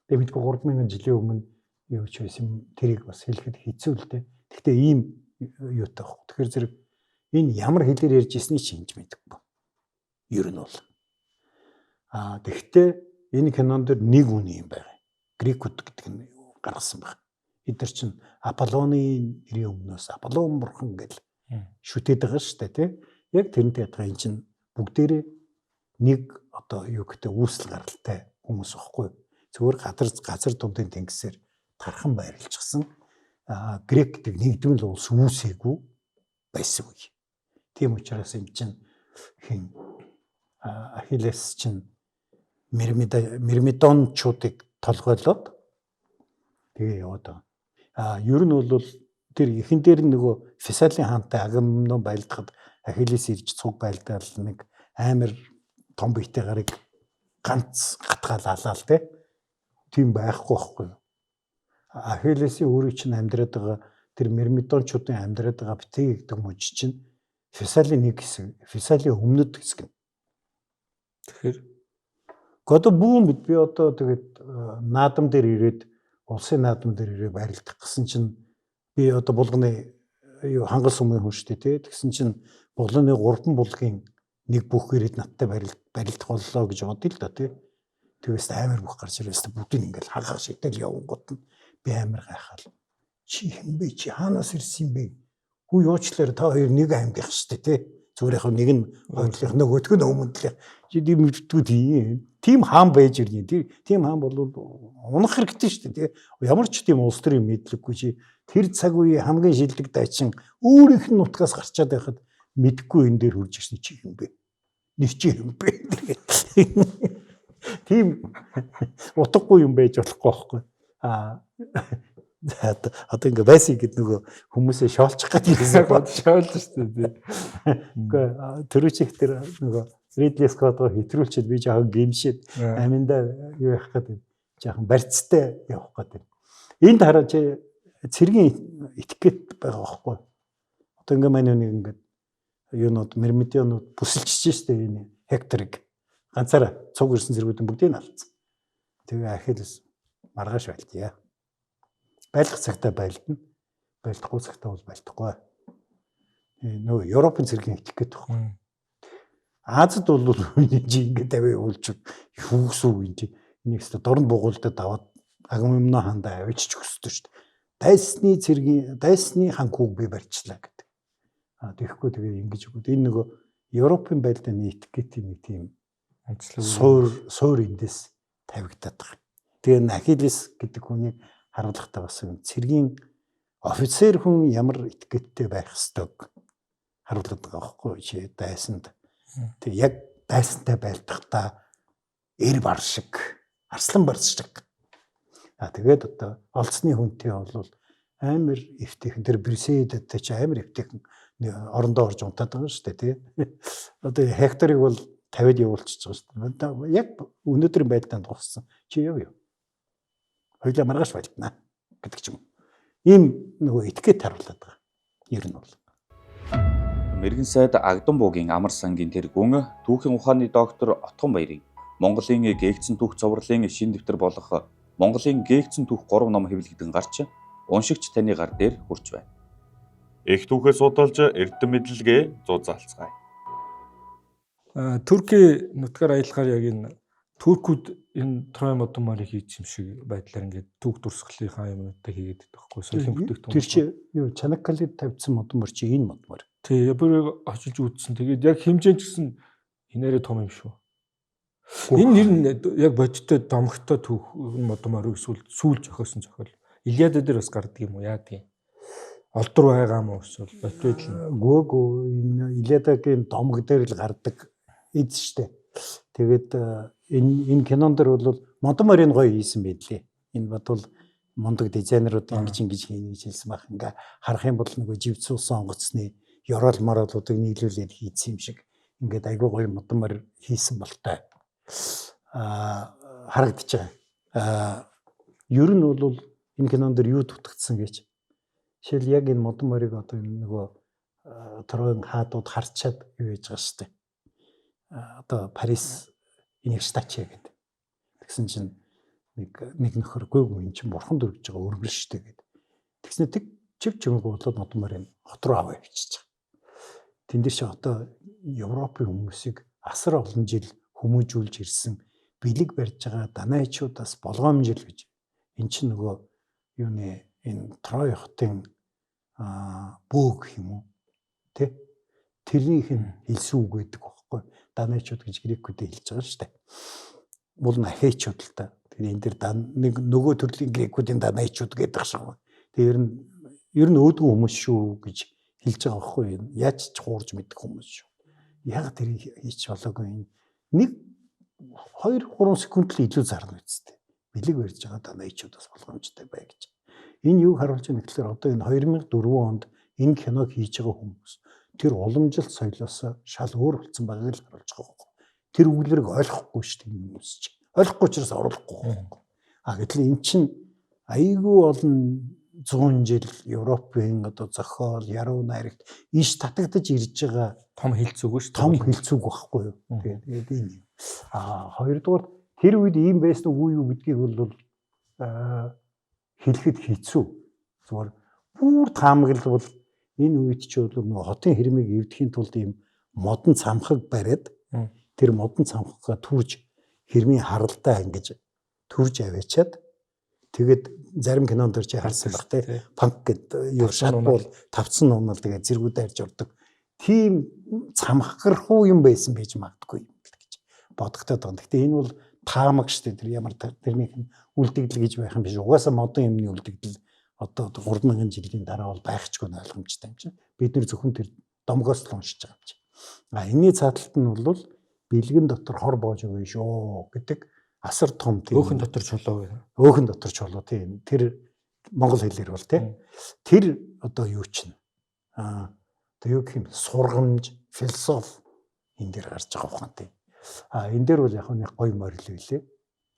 тэгээ мэдгүй 3000 жилийн өмнө юу ч байсан тэрийг бас хэлэхэд хэцүү л дээ. Гэхдээ ийм юутай байхгүй. Тэгэхээр зэрэг энэ ямар хэлээр ярьж ирснийг ч хинж мэдэхгүй. Ер нь бол. Тэгэхдээ энэ кинон дээр нэг үн юм байна. Грекүүд гэдэг нь гаргасан байна. Эд нар чинь Аполлоны нэрийн өмнөөс Аполлон бурхан гэж шүтээд байгаа шүү дээ, тий? Яг тэрнтэй адилхан энэ чинь бүгдээрээ нэг одоо юу гэдэг үүсэл гаралтай хүмүүс байхгүй. Зүгээр газар дундын тэнгисээр тархан байрлалчихсан. Грек гэдэг нэгдмэл улс үүсээгүй байсан үе. Тийм учраас энэ чинь хин Ахиллес чинь Мирмидончуудыг толгойлоод тэгээ яваад байгаа. Ер нь бол тэр эхэн дээр нөгөө Фесалийн хаантай Агамемнон байлдахад Ахиллес ирж цуг байлдаал нэг амар том биетэй гарыг ганц гатгаал алаал те. Тийм байхгүй байхгүй юу? Ахиллесийн өөрийн чинь амьдраад байгаа тэр Мирмидончуудын амьдраад байгаа Бтег гэдэг мужи чинь Фесалийн нэг хэсэг, Фесалийн өмнөд хэсэг нь. Тэгэхээр одоо бүүн бид би одоо тэгээд наадам дээр ирээд улсын наадам дээр ирээ барилдах гэсэн чинь би одоо булганы юу хангал сумын хүн шүү дээ тий. Тэгсэн чинь булганы 3 булгийн нэг бүх ирээд надтай барилдах боллоо гэж бодъё л да тий. Тэгээс амар бүх гарч ирээс бүгдийг ингээл хагаа шигтэл явангууд нь би амар гайхал. Чи хэн бэ? Чи хаанаас ирсэн юм бэ? Хүү юучлаар та хоёр нэг аймгийнх шүү дээ тий. Зүгээр яг нэг нь хойдлох нөгөөх нь өмнөдлөх. Чи тийм мэддэггүй тийм. Тийм хаан байж ирнэ. Тийм хаан бол унах хэрэгтэй шүү дээ тий. Ямар ч тийм улс төрийн мэдлэггүй чи тэр цаг үеийн хамгийн шилдэг дайчин өөрийнх нь нутгаас гарчаад байхад мэдгүй энэ дээр хурж ирсэн чи хэн бэ? Нэр чи хэн бэ? Тийм утгагүй юм байж болохгүй байхгүй. Аа одоо ингээ байсан гэд нөгөө хүмүүсээ шоолчих гээд ирсэн бод шоолж шүү дээ. Үгүй төрүүчих тэр нөгөө Ридли Скоттоо хэтрүүлчихэд би жоохон гимшээд аминдаа юу явах гэдэг жоохон барьцтай явах гэдэг. Энд хараа чи цэргийн этикет байгаа байхгүй. Одоо ингээ маань нэг ингээ юунууд мэрмедианууд бүсэлчиж штэ энэ Хекторыг ганцаараа цуг ирсэн зэргүүдэн бүгдийг нь алдсан. Тэгээ Ахиллес маргааш байлтъя. Байлах цагтаа байлдана. Байлдахгүй цагтаа бол байлдахгүй. Нөгөө Европын цэргийн этикет байхгүй. Азад бол чи ингэ тавиа явуулж юу гэсэн үг юм чи. Энийг өстө дорн бугуулдад аваад Агамемнон хандаа авчиж өгсдөө шүү дээ. Дайсны цэргийн дайсны ханхүүг би барьчлаа гэдэг. А тэгэхгүй тэгээ ингэж өгöd. Энэ нөгөө Европын байлдааны этикетийн нэг тийм суур эндээс тавигдаад байгаа. Тэгээ Ахиллес гэдэг хүнийг харуулгатай бас юм. Цэргийн офицер хүн ямар этикеттэй байх ёстойг харуулдаг байгаа байхгүй чи дайсанд. Тэг яг дайсантай байлдахдаа эр бар шиг, арслан бар шиг. А тэгээд одоо олцны хүнтэй бол амар эвтэйхэн тэр Брисейдтэй чи амар эвтэйхэн орондоо орж унтаад байгаа шүү дээ тий. Одоо Хекторыг бол 50-д явуулчихж байгаа шүү дээ. Яг өнөөдрийн байдлаанд гуссан. Чи яв юу? Хоёлаа маргааш байлдана гэдэг ч юм уу. Ийм нөгөө этикет харуулдаг байгаа. Ер нь бол. Мэргэн сайд Агдан буугийн амар сангийн тэргүүн түүхийн ухааны доктор Отгон Баярын Монголын гээгдсэн түүх цоврлын шин дэвтэр болох Монголын гээгдсэн түүх 3 ном хэвлэгдэн гарч уншигч таны гар дээр хүрч байна. Их түүхээ судалж эрдэм мэдлэгээ зузаалцгаая. Туркийн нутгаар аялахаар яг энэ туркууд энэ Трой модон морийг хийж юм шиг байдлаар ингээд түүх дурсгалынхаа юмнуудаа хийгээд байдаг байхгүй соёлын бүтээгдэхүүн. Тэр чи юу Чанаккалид тавьдсан модон мор чи энэ модон мор. Тий, бүр очиж үзсэн. Тэгээд яг хэмжээ ч гэсэн энэ арай том юм шүү. Энэ нэр нь яг бодиттой домогтой түүх модон мор эсвэл сүүл зохиосон зохиол. Илиада дээр бас гардаг юм уу? Яадаг юм? Олдор байгаа юм уу эсвэл бодит л Гөөгөө энэ Илиадагийн домог дээр л гардаг эд штэ. Тэгээд энэ кинон дэр бол модон морийг гоё хийсэн байдлээ. Энэ бодвол мундаг дизайнерууд ингэж ингэж хийнэ гэж хэлсэн байх. Ингээ харах юм бол нөгөө живцүүлсэн онгоцны ёроол мороолуудыг нийлүүлээд хийсэн юм шиг ингээд айгүй гоё модон морь хийсэн болтой. Харагдаж байгаа. Ер нь бол энэ кинон дэр юу дутагдсан гэж. Жишээл яг энэ модон морийг одоо энэ нөгөө Троен хаадууд харчаад юу хийж байгаа шүү дээ. Одоо Парис энийг штач гэдэг. Тэгсэн чинь нэг нөхөр гүйгүй эн чинь бурхан дөрвж байгаа өргөл шүү дээ гэдэг. Тэгснэ тэг чив чимээг болоод модон морийг хот руу аваа явчихж байгаа. Тэн дээр чи одоо Европын хүмүүсийг асар олон жил хүмүүжүүлж ирсэн бэлэг барьж байгаа данайчуудаас болгоомжил гэж. Эн чинь нөгөө юуны энэ Трой хотын бөөг юм уу? Тэ? Тэрнийх нь хэлсэн үг байдаг байхгүй. Данайчууд гэж грекүүдэд хэлж байгаа шүү дээ. Мул нь ахейчууд л та. Тэгээ энэ дэр нэг нөгөө төрлийн грекүүдийн данайчууд гэдэг шиг байна. Тэгээ ер нь өөдгөн хүмүүс шүү гэж хэлж байгаа байхгүй юу? Яаж ч хуурж мэдэх хүмүүс шүү. Яг тэрийг хийч болоогүй энэ нэг 2 3 секунд л илүү зарна үсттэй. Бэлэг барьж байгаа данайчуудаас болгоомжтой бай гэж. Энэ юг харуулж байгаа гэхээр одоо энэ 2004 онд энэ киног хийж байгаа хүмүүс тэр уламжлалт соёлоос шал өөр болсон байгааг л харуулж байгаа байхгүй. Тэр үгэлрийг ойлгохгүй шүү дээ хүмүүс чинь. Ойлгохгүй учраас оруулахгүй байхгүй. А гэтэл эн чинь айгүй олон 100 жил Европын одоо зохиол, яруу найрагт иш татагдаж ирж байгаа том хилцүүг шүү дээ. Том хилцүүг байхгүй юу. Тэгээд энэ юм. Хоёрдугаар тэр үед ийм байсан уу юу гэдгийг бол хэлэхэд хэцүү. Зүгээр бүр таамаглавал энэ үед ч бол нөгөө хотын хэрмийг эвдэхийн тулд ийм модон цамхаг бариад тэр модон цамхагаа түрж хэрмийн харалдаа ингэж түрж аваачаад тэгээд зарим кинонд дэр чи харсан баг те панк гэд юу шатбол тавцсан нуунал тэгээд зэргүүд арж ордог. Тийм цамхгархуу юм байсан байж магадгүй юм л гэж бодогдоод байгаа. Гэхдээ энэ бол таамаг шүү дээ. Тэр ямар тэрнийх нь үлдэгдэл гэж байх юм биш. Угаасаа модон юмны үлдэгдэл одоо 3000 жилийн дараа бол байхчгүй нь ойлгомжтой юм чинь. Бид нэр зөвхөн тэр домгоос л уншиж байгаа юм чинь. А энэний цааталт нь бол бэлгэн дотор хор боож өгнө шүү гэдэг асар том тийм өөхөн дотор чулуу гэх. Өөхөн дотор чулуу тийм. Тэр монгол хэлээр бол тийм. Тэр одоо юу чинь одоо юу гэх юм сургамж, философи энэ дээр гарч байгаа ухаантай. Энэ дээр бол яг нэг гоё морил байлээ.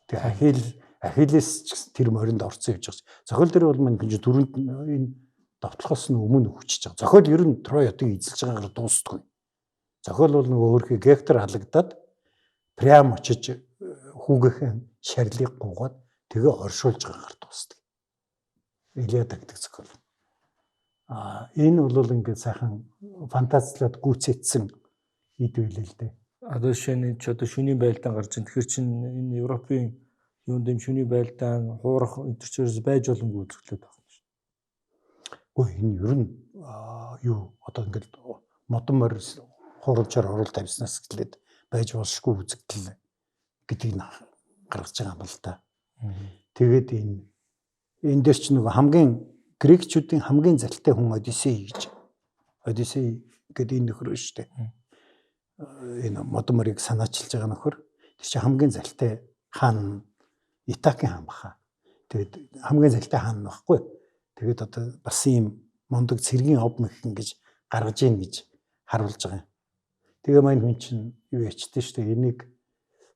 Тэгээ Ахиллес ч гэсэн тэр моринд орцсон явж байгаа. Зохиол дээр бол мань хүн дөрөнд энэ довтлохоос нь өмнө хүчиж байгаа. Зохиол ер нь Трой хотыг эзэлж байгаагаар дуустдаггүй. Зохиол бол нөгөө өөрхий Гектор халагдаад Приам очиж хүүгийнхэн шарилыг гуугаад тэгээ оршуулж байгаагаар дуустдаг. Илиада гэдэг зохиол. Энэ бол ингээд сайхан фантазлаад гүйцэтсэн ид байлээ л дээ. Одоо жишээ нь ч одоо шөнийн байлдаан гарч ин. Тэгэхээр чин энэ Европын юунд юм шөнийн байлдаан хуурах энэ төр чирээс байж боломгүй үзэгдлээд байна шүү. Үгүй энэ ер нь юу одоо ингээд модон морь хуурамчаар оруул тавьснаас эхлээд байж болшгүй үзэгдэл гэдгийг гаргаж байгаа юм л да. Тэгээд энэ дээр ч нөгөө хамгийн грекчүүдийн хамгийн залтай хүн Одиссей гэж. Одиссей гэдэг энэ нөхөр шүү дээ. Энэ модон морийг санаачилж байгаа нөхөр. Тэр чинь хамгийн залтай хаан Итакийн хаан баха. Тэгээд хамгийн залтай хаан байхгүй. Тэгээд одоо бас ийм мундаг цэргийн ов мэх ингэж гаргаж ийн гэж харуулж байгаа юм. Тэгээ мань хүн чинь юу ячдээ шүү дээ. Энийг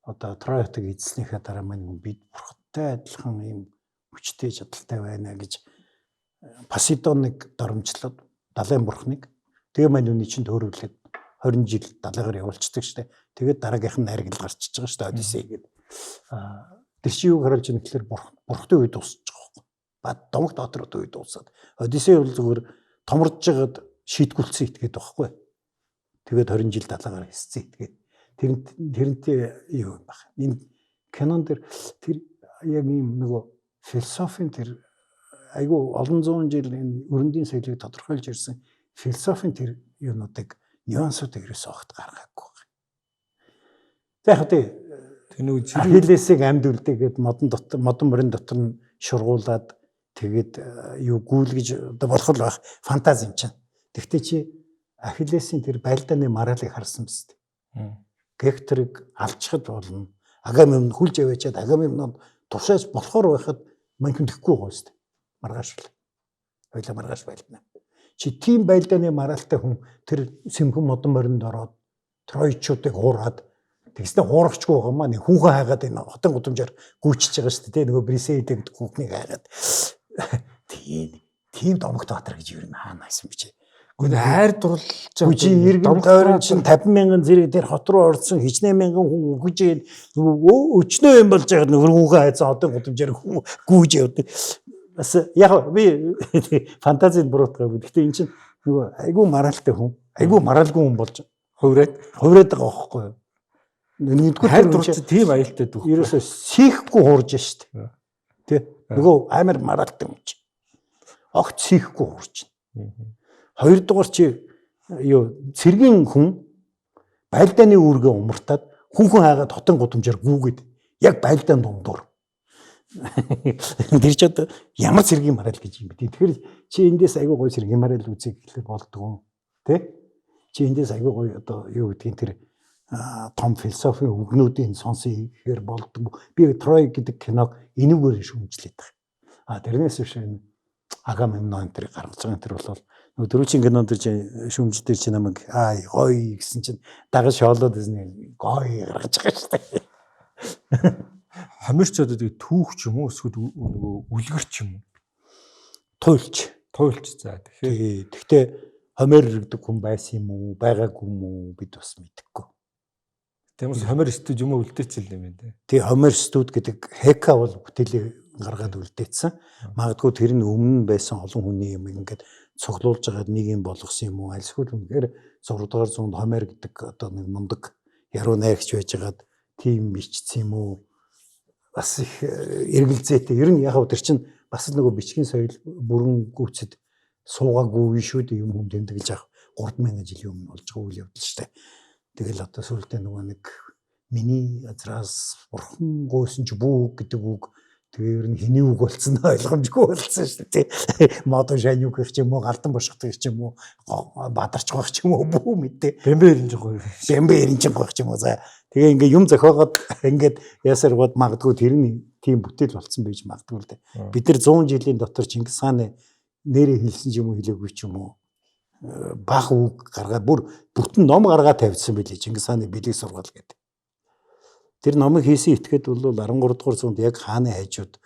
одоо Трой хотыг эзэлснийхээ дараа мань хүн бид бурхадтай адилхан ийм хүчтэй чадaltaй байна гэж Посейдоныг доромжлоод далайн бурхныг тэгээ мань хүний чинь төөрөглөөд 20 жил далайгаар явуулцдаг шүү дээ. Тэгээд дараагийнх нь найргал гарчиж байгаа шүү дээ. Одиссей гэдэг. Тэр чинь юу харуулж байгаа гэхээр бурхны үед дуусчих байгаа байхгүй. Ба домогт доторх үед дуусаад. Одиссей бол зүгээр томордож байгаад шийтгүүлсэн итгээд байхгүй. Тэгээд 20 жил далайгаар хэсцэн итгээд. Тэрнтэй юу юм баг. Энэ кинон дэр тэр яг ийм нөгөө философийн тэр айгүй олон зуун жил энэ өрөндийн соёлыг тодорхойлж ирсэн философийн тэр юунуудыг нюансуудыг ерөөсөө огт гаргаагүй байна. За яг тий тэр нөгөө Ахиллесийг амьд үлдээгээд модон дотор модон морин дотор нь шургуулад тэгээд юу гүйлгэж одоо болох л байх фантаз юм чинь. Тэгтээ чи Ахиллесийн тэр байлдааны мараалыг харсан биз дээ. Гекторыг алчхад болно. Агамемнон хүлж аваачаад Агамемнон тушааж болохоор байхад мань хүн тэхгүй байгаа шүү дээ. Маргааш л. Хоёлаа маргааш байлдана. Чи тийм байлдааны мараалтай хүн тэр сэмхэн модон моринд ороод Тройчуудыг хуураад тэгснэ хуурахчгүй байгаа маа нэг хүүхэн хайгаад энэ хотын гудамжаар гүйчиж байгаа шүү дээ. Нөгөө Брисейд гэдэг хүүхнийг хайгаад тийм домогт баатар гэж юу юм хаана байсан бэ чи? Гэхдээ хайр дурлж байгаа. Чи иргэн тойрон чинь 50 мянган зэрэг тэр хот руу орсон хичнээн мянган хүн үхэж нөгөө өчнөө юм болж байгаа нөхөр хүүхэн хайцсан хотын гудамжаар гүйж явдаг. Бас яг би фантазид буруутгаагүй. Гэхдээ эн чинь нөгөө айгүй мараалтай хүн, айгүй мараалгүй хүн болж хувраад байгаа байхгүй юу? Нэгдүгээр хайр дурлж тийм аюултай дүүх. Ерөөсөө сийхгүй хуурж штт. Тэ? Нөгөө амар мараалтай хүн чинь. Огт сийхгүй хуурж. Хоёрдугаар чи юу цэргийн хүн байлдааны үүргээ умартаад хүн хайгаад хотын гудамжаар гүүгээд яг байлдаан дундуур. Тэр ч одоо ямар цэргийн мараал гэж юм бэ? Тэгэхээр чи эндээс айгүй гоё цэргийн мараал үзье гэхлээр болдгоо. Тэ? Чи эндээс айгүй гоё одоо юу гэдгийг тэр том философийн үгнүүдийн сонсъё гэхээр болдгоо. Би Трой гэдэг киног энүүгээр шүүмжлээд байгаа. А тэрнээс биш энэ Агамемнон энэ гаргаж байгаа тэр бол нөгөө дөрвийн кинон дээр чи шүүмжил дээр чи намайг аа гоё гэсэн чинь дагаж шоолоод байсан гоё гаргаж байгаа шүү дээ. Хомерч одоо тэгээ түүх ч юм уу эсвэл нөгөө үлгэр ч юм уу? Туйлч. Туйлч за. Тэгэхээр тэгтээ Хомер гэдэг хүн байсан юм уу, байгаагүй юм уу бид бас мэдэхгүй. Тиймээс Хомер студ юм үлдээсэн юм байна те. Тий, Хомер студ гэдэг Хека бол бүтээлийг гаргаад үлдээсэн. Магадгүй тэр нь өмнө байсан олон хүний юм ингээд цуглуулж агаад нэг юм болгосон юм уу? Альсгүй үнэхээр 6 дугаар зуунд Хомер гэдэг одоо нэг мундаг яруу найрагч байжгаад тийм бичсэн юм уу? Бас их эргэлзээтэй. Ер нь яг тэр чинь бас л нөгөө бичгийн соёл бүрэн гүйцэд суугаагүй шүү дээ, юм хүм тэмдэглэж авах 3000 жилийн өмнө болж байгаа үйл явдал шүү дээ. Тэгэл одоо сүүлдээ нөгөө нэг миний газраас бурхан гуйсан ч бүү гэдэг үг тэгээ ер нь хэний үг болсон нь ойлгомжгүй болсон шүү дээ. Модон шанюг гэх юм уу, галдан бошгох гэх юм уу, бадарч гох ч юм уу бүү мэдээ. Бэмбэ эренжин гох. Бэмбэ эренжин гох ч юм уу. За тэгээ ингээ юм зохиогоод ингээд ясаар гоод магадгүй тэр нь тийм бүтээл болсон байж магадгүй л дээ. Бид нар 100 жилийн дотор Чингис хааны нэрээ хэлсэн ч юм уу хэлээгүй ч юм уу бага үг гаргаад бүр бүтэн ном гаргаад тавьчихсан билээ Чингис хааны бэлэг сургаал гэдэг. Тэр номыг хийсэн этгээд бол 13 дугаар зуунд яг хааны хайжууд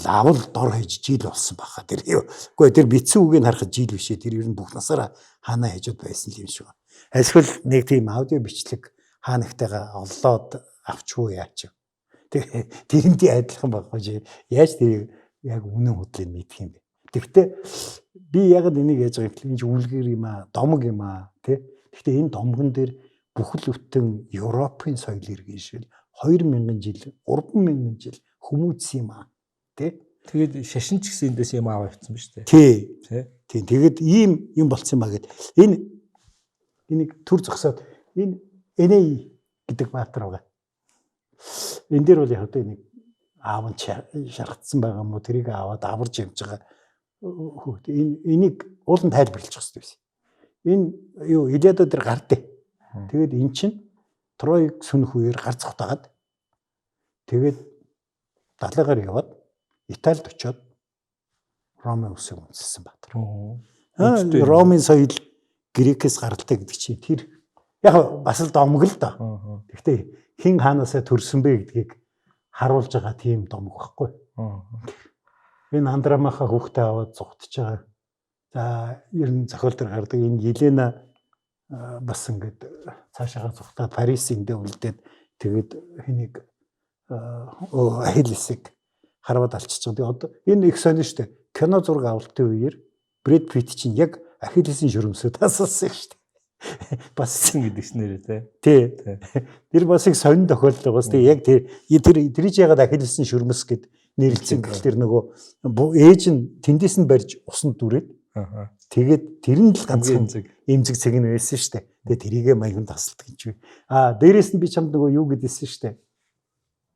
лавл дор хаяж жил болсон баха. Тэр үгүй тэр бичсэн үгийг харахад жил биш ээ. Тэр ер нь бүх насаараа хааны хайжууд байсан юм шиг байна. Альсвал нэг тийм аудио бичлэг хаанагтайгаа оллоод авчгүй яач. Тэгээ тэрнтэй адилхан байхгүй чи яаж тэр яг үнэн худлыг мэдэх юм бэ? Тэгвэл би яг л энийг яаж байгаа юм бэ? Энэ үлгэр юм аа, домог юм аа, тий. Гэхдээ энэ домгон дээр бүхэл бүтэн Европын соёл иргэншил 2000 жил, 3000 жил хүмүүжсэн юм аа, тий. Тэгээд шашин ч гэсэн эндээс юм аваа явцсан ба шүү дээ. Тий. Тий. Тэгээд ийм юм болцсон юм аа гэд. Энэ энийг төр зогсоод энэ Эней гэдэг баатар байгаа. Энэ дээр бол яг одоо энийг аав нь шаргацсан байгаа юм уу? Тэрийг аваад аварж явж байгаа хүүхэд. Энэ энийг уулын тайлбарлах хэрэгтэй байсан. Энэ юу Илиада дээр гардыг. Тэгээд эн чинь Троиг сүнэх үеэр гар цогтаагаад тэгээд далайгаар яваад Италид очиод Ромын улсыг үндэслэсэн баатар. Ромын соёл Грекээс гаралтай гэдэг чинь тэр яг бас л домог л доо. Гэхдээ хэн хаанаасаа төрсөн бэ гэдгийг харуулж байгаа тийм домог байхгүй. Энэ Андрамаха хүүхдээ аваад зугтаж байгаа. За ер нь зохиол дээр гардаг энэ Елена бас ингээд цаашаагаа зугтаад Парис эндээ үлдээд тэгээд хэнийг Ахиллесийг харваад алчиж байгаа. Тэгээд одоо энэ их сонин шүү дээ. Кино зураг авалтын үеэр Брэд Питт чинь яг Ахиллесийн шөрөмсөө тасалсан шүү дээ. Бас гэдэг чинь нэрээ тий. Тий. Тэр бас их сонин тохиолдол байгаа. Тэгээ яг тэр тэр чи ягаад Ахиллесийн шөрмөс гэд нэрлэлсэн гэхэл тэр нөгөө ээж нь тэндээс нь барьж усанд дүрээд тэгээд тэр нь л ганцхан эмзэг цэг нь байсан шүү дээ. Тэгээд тэрийгэ маяган тасалдаг юм чи. Аа дээрээс нь би чамд нөгөө юу гэдээсэн шүү дээ.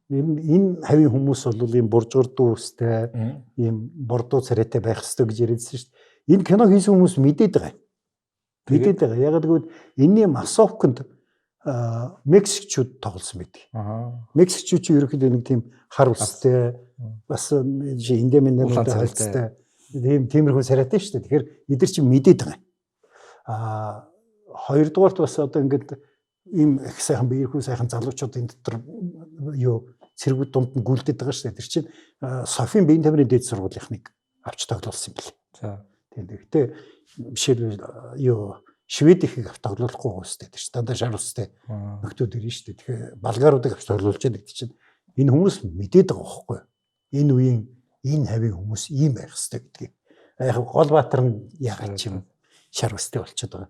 Энэ хавийн хүмүүс бол ийм буржгар дүүстэй, ийм бордуу царайтай байх ёстой гэж яриадсэн шүү дээ. Энэ кино хийсэн хүмүүс мэдээд байгаа. Мэдээд байгаа. Яг гэвэл энэний масовконд Мексикчүүд тоглосон байдаг. Мексикчүүд чинь ерөнхийдөө нэг тийм хар үстэй бас индемэнтэй харилцтай тийм тиймэрхүү царайтай шүү дээ. Тэгэхээр эдгээр чинь мэдээд байгаа. Аа хоёрдугаарт бас одоо ингээд ийм их сайхан биерхүү сайхан залуучууд энэ дотор юу цэргүүд дунд нь гүйлдээд байгаа шүү дээ. Тэр чинь Софийн биеийн тамирын дээд сургуулийнхныг авч тоглуулсан юм бэл. За. Тийм. Гэхдээ жишээлбэл юу Швед ихийг авч тоглуулахгүй байгаа шүү дээ. Тэр чинь дандаа шар үстэй нөхдүүд ирнэ шүү дээ. Тэгэхээр болгаруудыг авч тоглуулж байгаа гэдэг чинь энэ хүмүүс мэдээд байгаа байхгүй юу? Энэ үеийн энэ хавийн хүмүүс ийм байх ёстой гэдгийг. Яг гол баатар нь ягаад ч юм шар үстэй болчиход байгаа.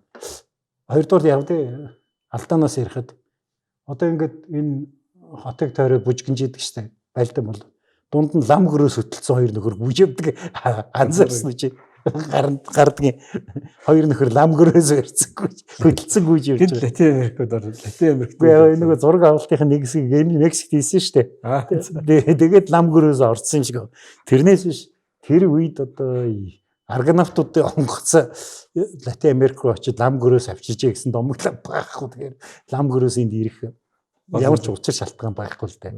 Хоёрдугаар яг тэ алдаанаас ярихад одоо ингээд энэ хотыг тойроод бүжгэнж идэг штэ. Байлдан бол дунд нь лам гөрөөс хөтөлсөн хоёр нөхөр бүжэвдэг анзаарсан уу чи? Гардгийн хоёр нөхөр лам гөрөөс өрцөнгүйж хөтөлсөн гүйж явж байгаа. Латин Америкт орсон. Латин Америкт. Үгүй нөгөө зураг авалтын нэг хэсэг Мексикт хийсэн штэ. Тэгээд лам гөрөөс орсон юм шиг. Тэрнээс биш тэр үед одоо аргонавтуудын онгоцоо Латин Америк руу очиж лам гөрөөс авчиржээ гэсэн домоглоо байхгүй. Тэгэхээр лам гөрөөс энд ирэх ямар ч учир шалтгаан байхгүй л дээ.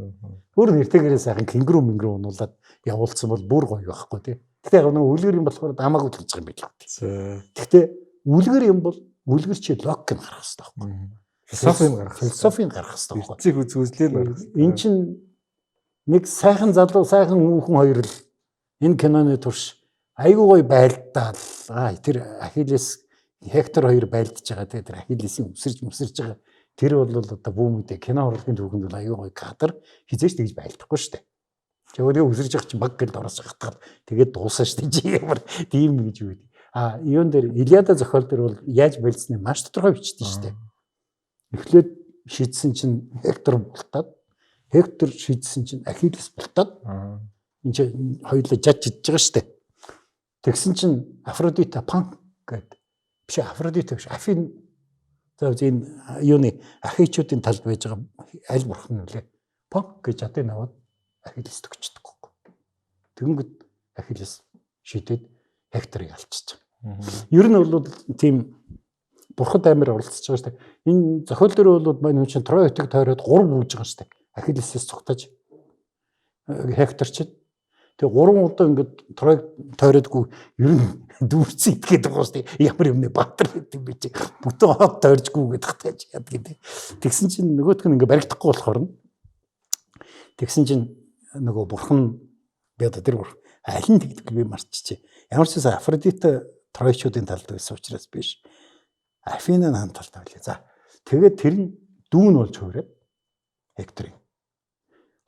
Өөр нэртэйгээрээ сайхан кенгуру мэнгэрүү унуулад явуулсан бол бүр гоё байхгүй тий. Гэтэ яг нэг үлгэр юм болохоор хамаагүй л гэж байгаа юм байна л. Гэтэ үлгэр юм бол үлгэр чи логик нь гарах хэрэгтэй байхгүй. Философи юм гарах. Философи гарах хэрэгтэй байхгүй. Эцэг үзүүлэлээр гарах. Эн чин нэг сайхан залуу сайхан хүүхэн хоёр л энэ киноны турш Айгуу гоё байлдаал. Аа, тэр Ахиллес, Хектор хоёр байлдаж байгаа те, тэр Ахиллесийн үсэрж мүсэрж байгаа. Тэр бол одоо бүү мэдээ, кино урлагийн түүхэнд бол айгуу гоё кадр, хизээч тэгж байлдахгүй шүү дээ. Чи өөрөө үсэрж байгаа чинь баг гэл ороос гатгал тэгээд дуусаа шүү дээ. Чи ямар тийм гэж юу гэдэг. А юун дээр, Илиада зохиол дээр бол яаж байлдсны маш тодорхой бичдэг шүү дээ. Эхлээд шийдсэн чинь Хектор бултаад, Хектор шийдсэн чинь Ахиллес бултаад, энэ чинь хоёулаа жаж идэж байгаа шүү дээ. Тэгсэн чинь Афродита панк гэдэг. Биш, Афродита биш. Афин, за энэ юуны ахичуудын талд байж байгаа аль бурхан нь үлээ. Панк гэж жадыг аваад Ахиллес төгчдөг. Тэгэнгүүт Ахиллес шийдээд Хекторыг алчиж байгаа. Ер нь бол тийм бурхад амир оролцож байгаа шүү дээ. Энэ зохиол дээр бол мань хүн чинь Трой хотыг тойроод 3 бүүж байгаа шүү дээ. Ахиллесээс цугтаж Хектор чинь. Тэгээ 3 удаа ингээд Тройг тойродгүй, ер нь дүүрсэн итгээд байгаа шүү дээ. Ямар юмны баатар гэдэг юм бэ чи. Бүтэн хот тойржгүй гэдэг тааж яадаг гэдэг. Тэгсэн чинь нөгөөх нь ингээд баригдахгүй болохоор нь тэгсэн чинь нөгөө бурхан би одоо тэр бурхан аль нь тэгдэг би марччихэ. Ямар ч байсан Афродита Тройчуудын талд байсан учраас биш. Афина хаан талд байлээ. За, тэгээд тэр нь дүүн болж хувираад Хекторын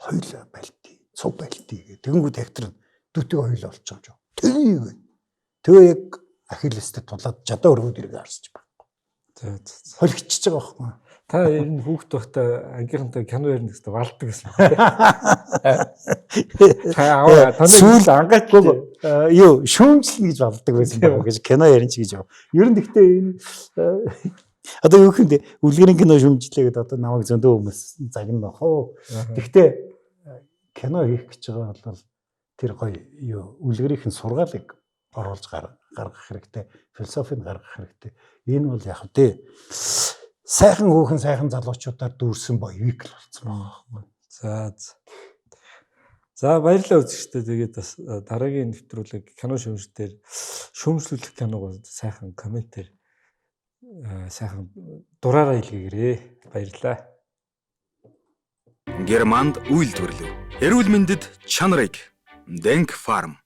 хоёулаа байлтий, цуг байлтий гэх. Тэгэнгүүт Хектор нь дүүтэйг хоёулаа болчих юм жоо. Тэгээ гэ. Тэгээ яг Ахиллестэй тулаад жадаа өргөд иргээ харсаж байхгүй. За за. Холигчж байгаа байхгүй. Та ер нь хүүхэд байхдаа ангийнхантай кино ярина гэсэн валдаг гэсэн. Та аваа таны Сүүл ангаач юу шүүмжлэн гэж боддог байсан баг гэж, кино ярина ч гэж. Ер нь гэхдээ энэ одоо юу гэмдэ, үлгэрийн кино шүүмжлээ гэдэг одоо намайг зөндөө хүмүүс загна хоо. Гэхдээ кино хийх гэж байгаа бол тэр гоё юу үлгэрийнх нь сургаалыг оруулж гаргах хэрэгтэй. Философийг гаргах хэрэгтэй. Энэ бол яг тэ сайхан хүүхэн, сайхан залуучуудаар дүүрсэн боевик л болсон байгаа. За за. За, баярлалаа үзэгчдээ. Тэгээд бас дараагийн нэвтрүүлэг кино шүүмжлэл дээр шүүмжлүүлэх киног сайхан комментээр сайхан дураараа илгээгээрэй. Баярлалаа. Германд үйлдвэрлэв. Эрүүл мэндэд чанарыг Денк Фарм.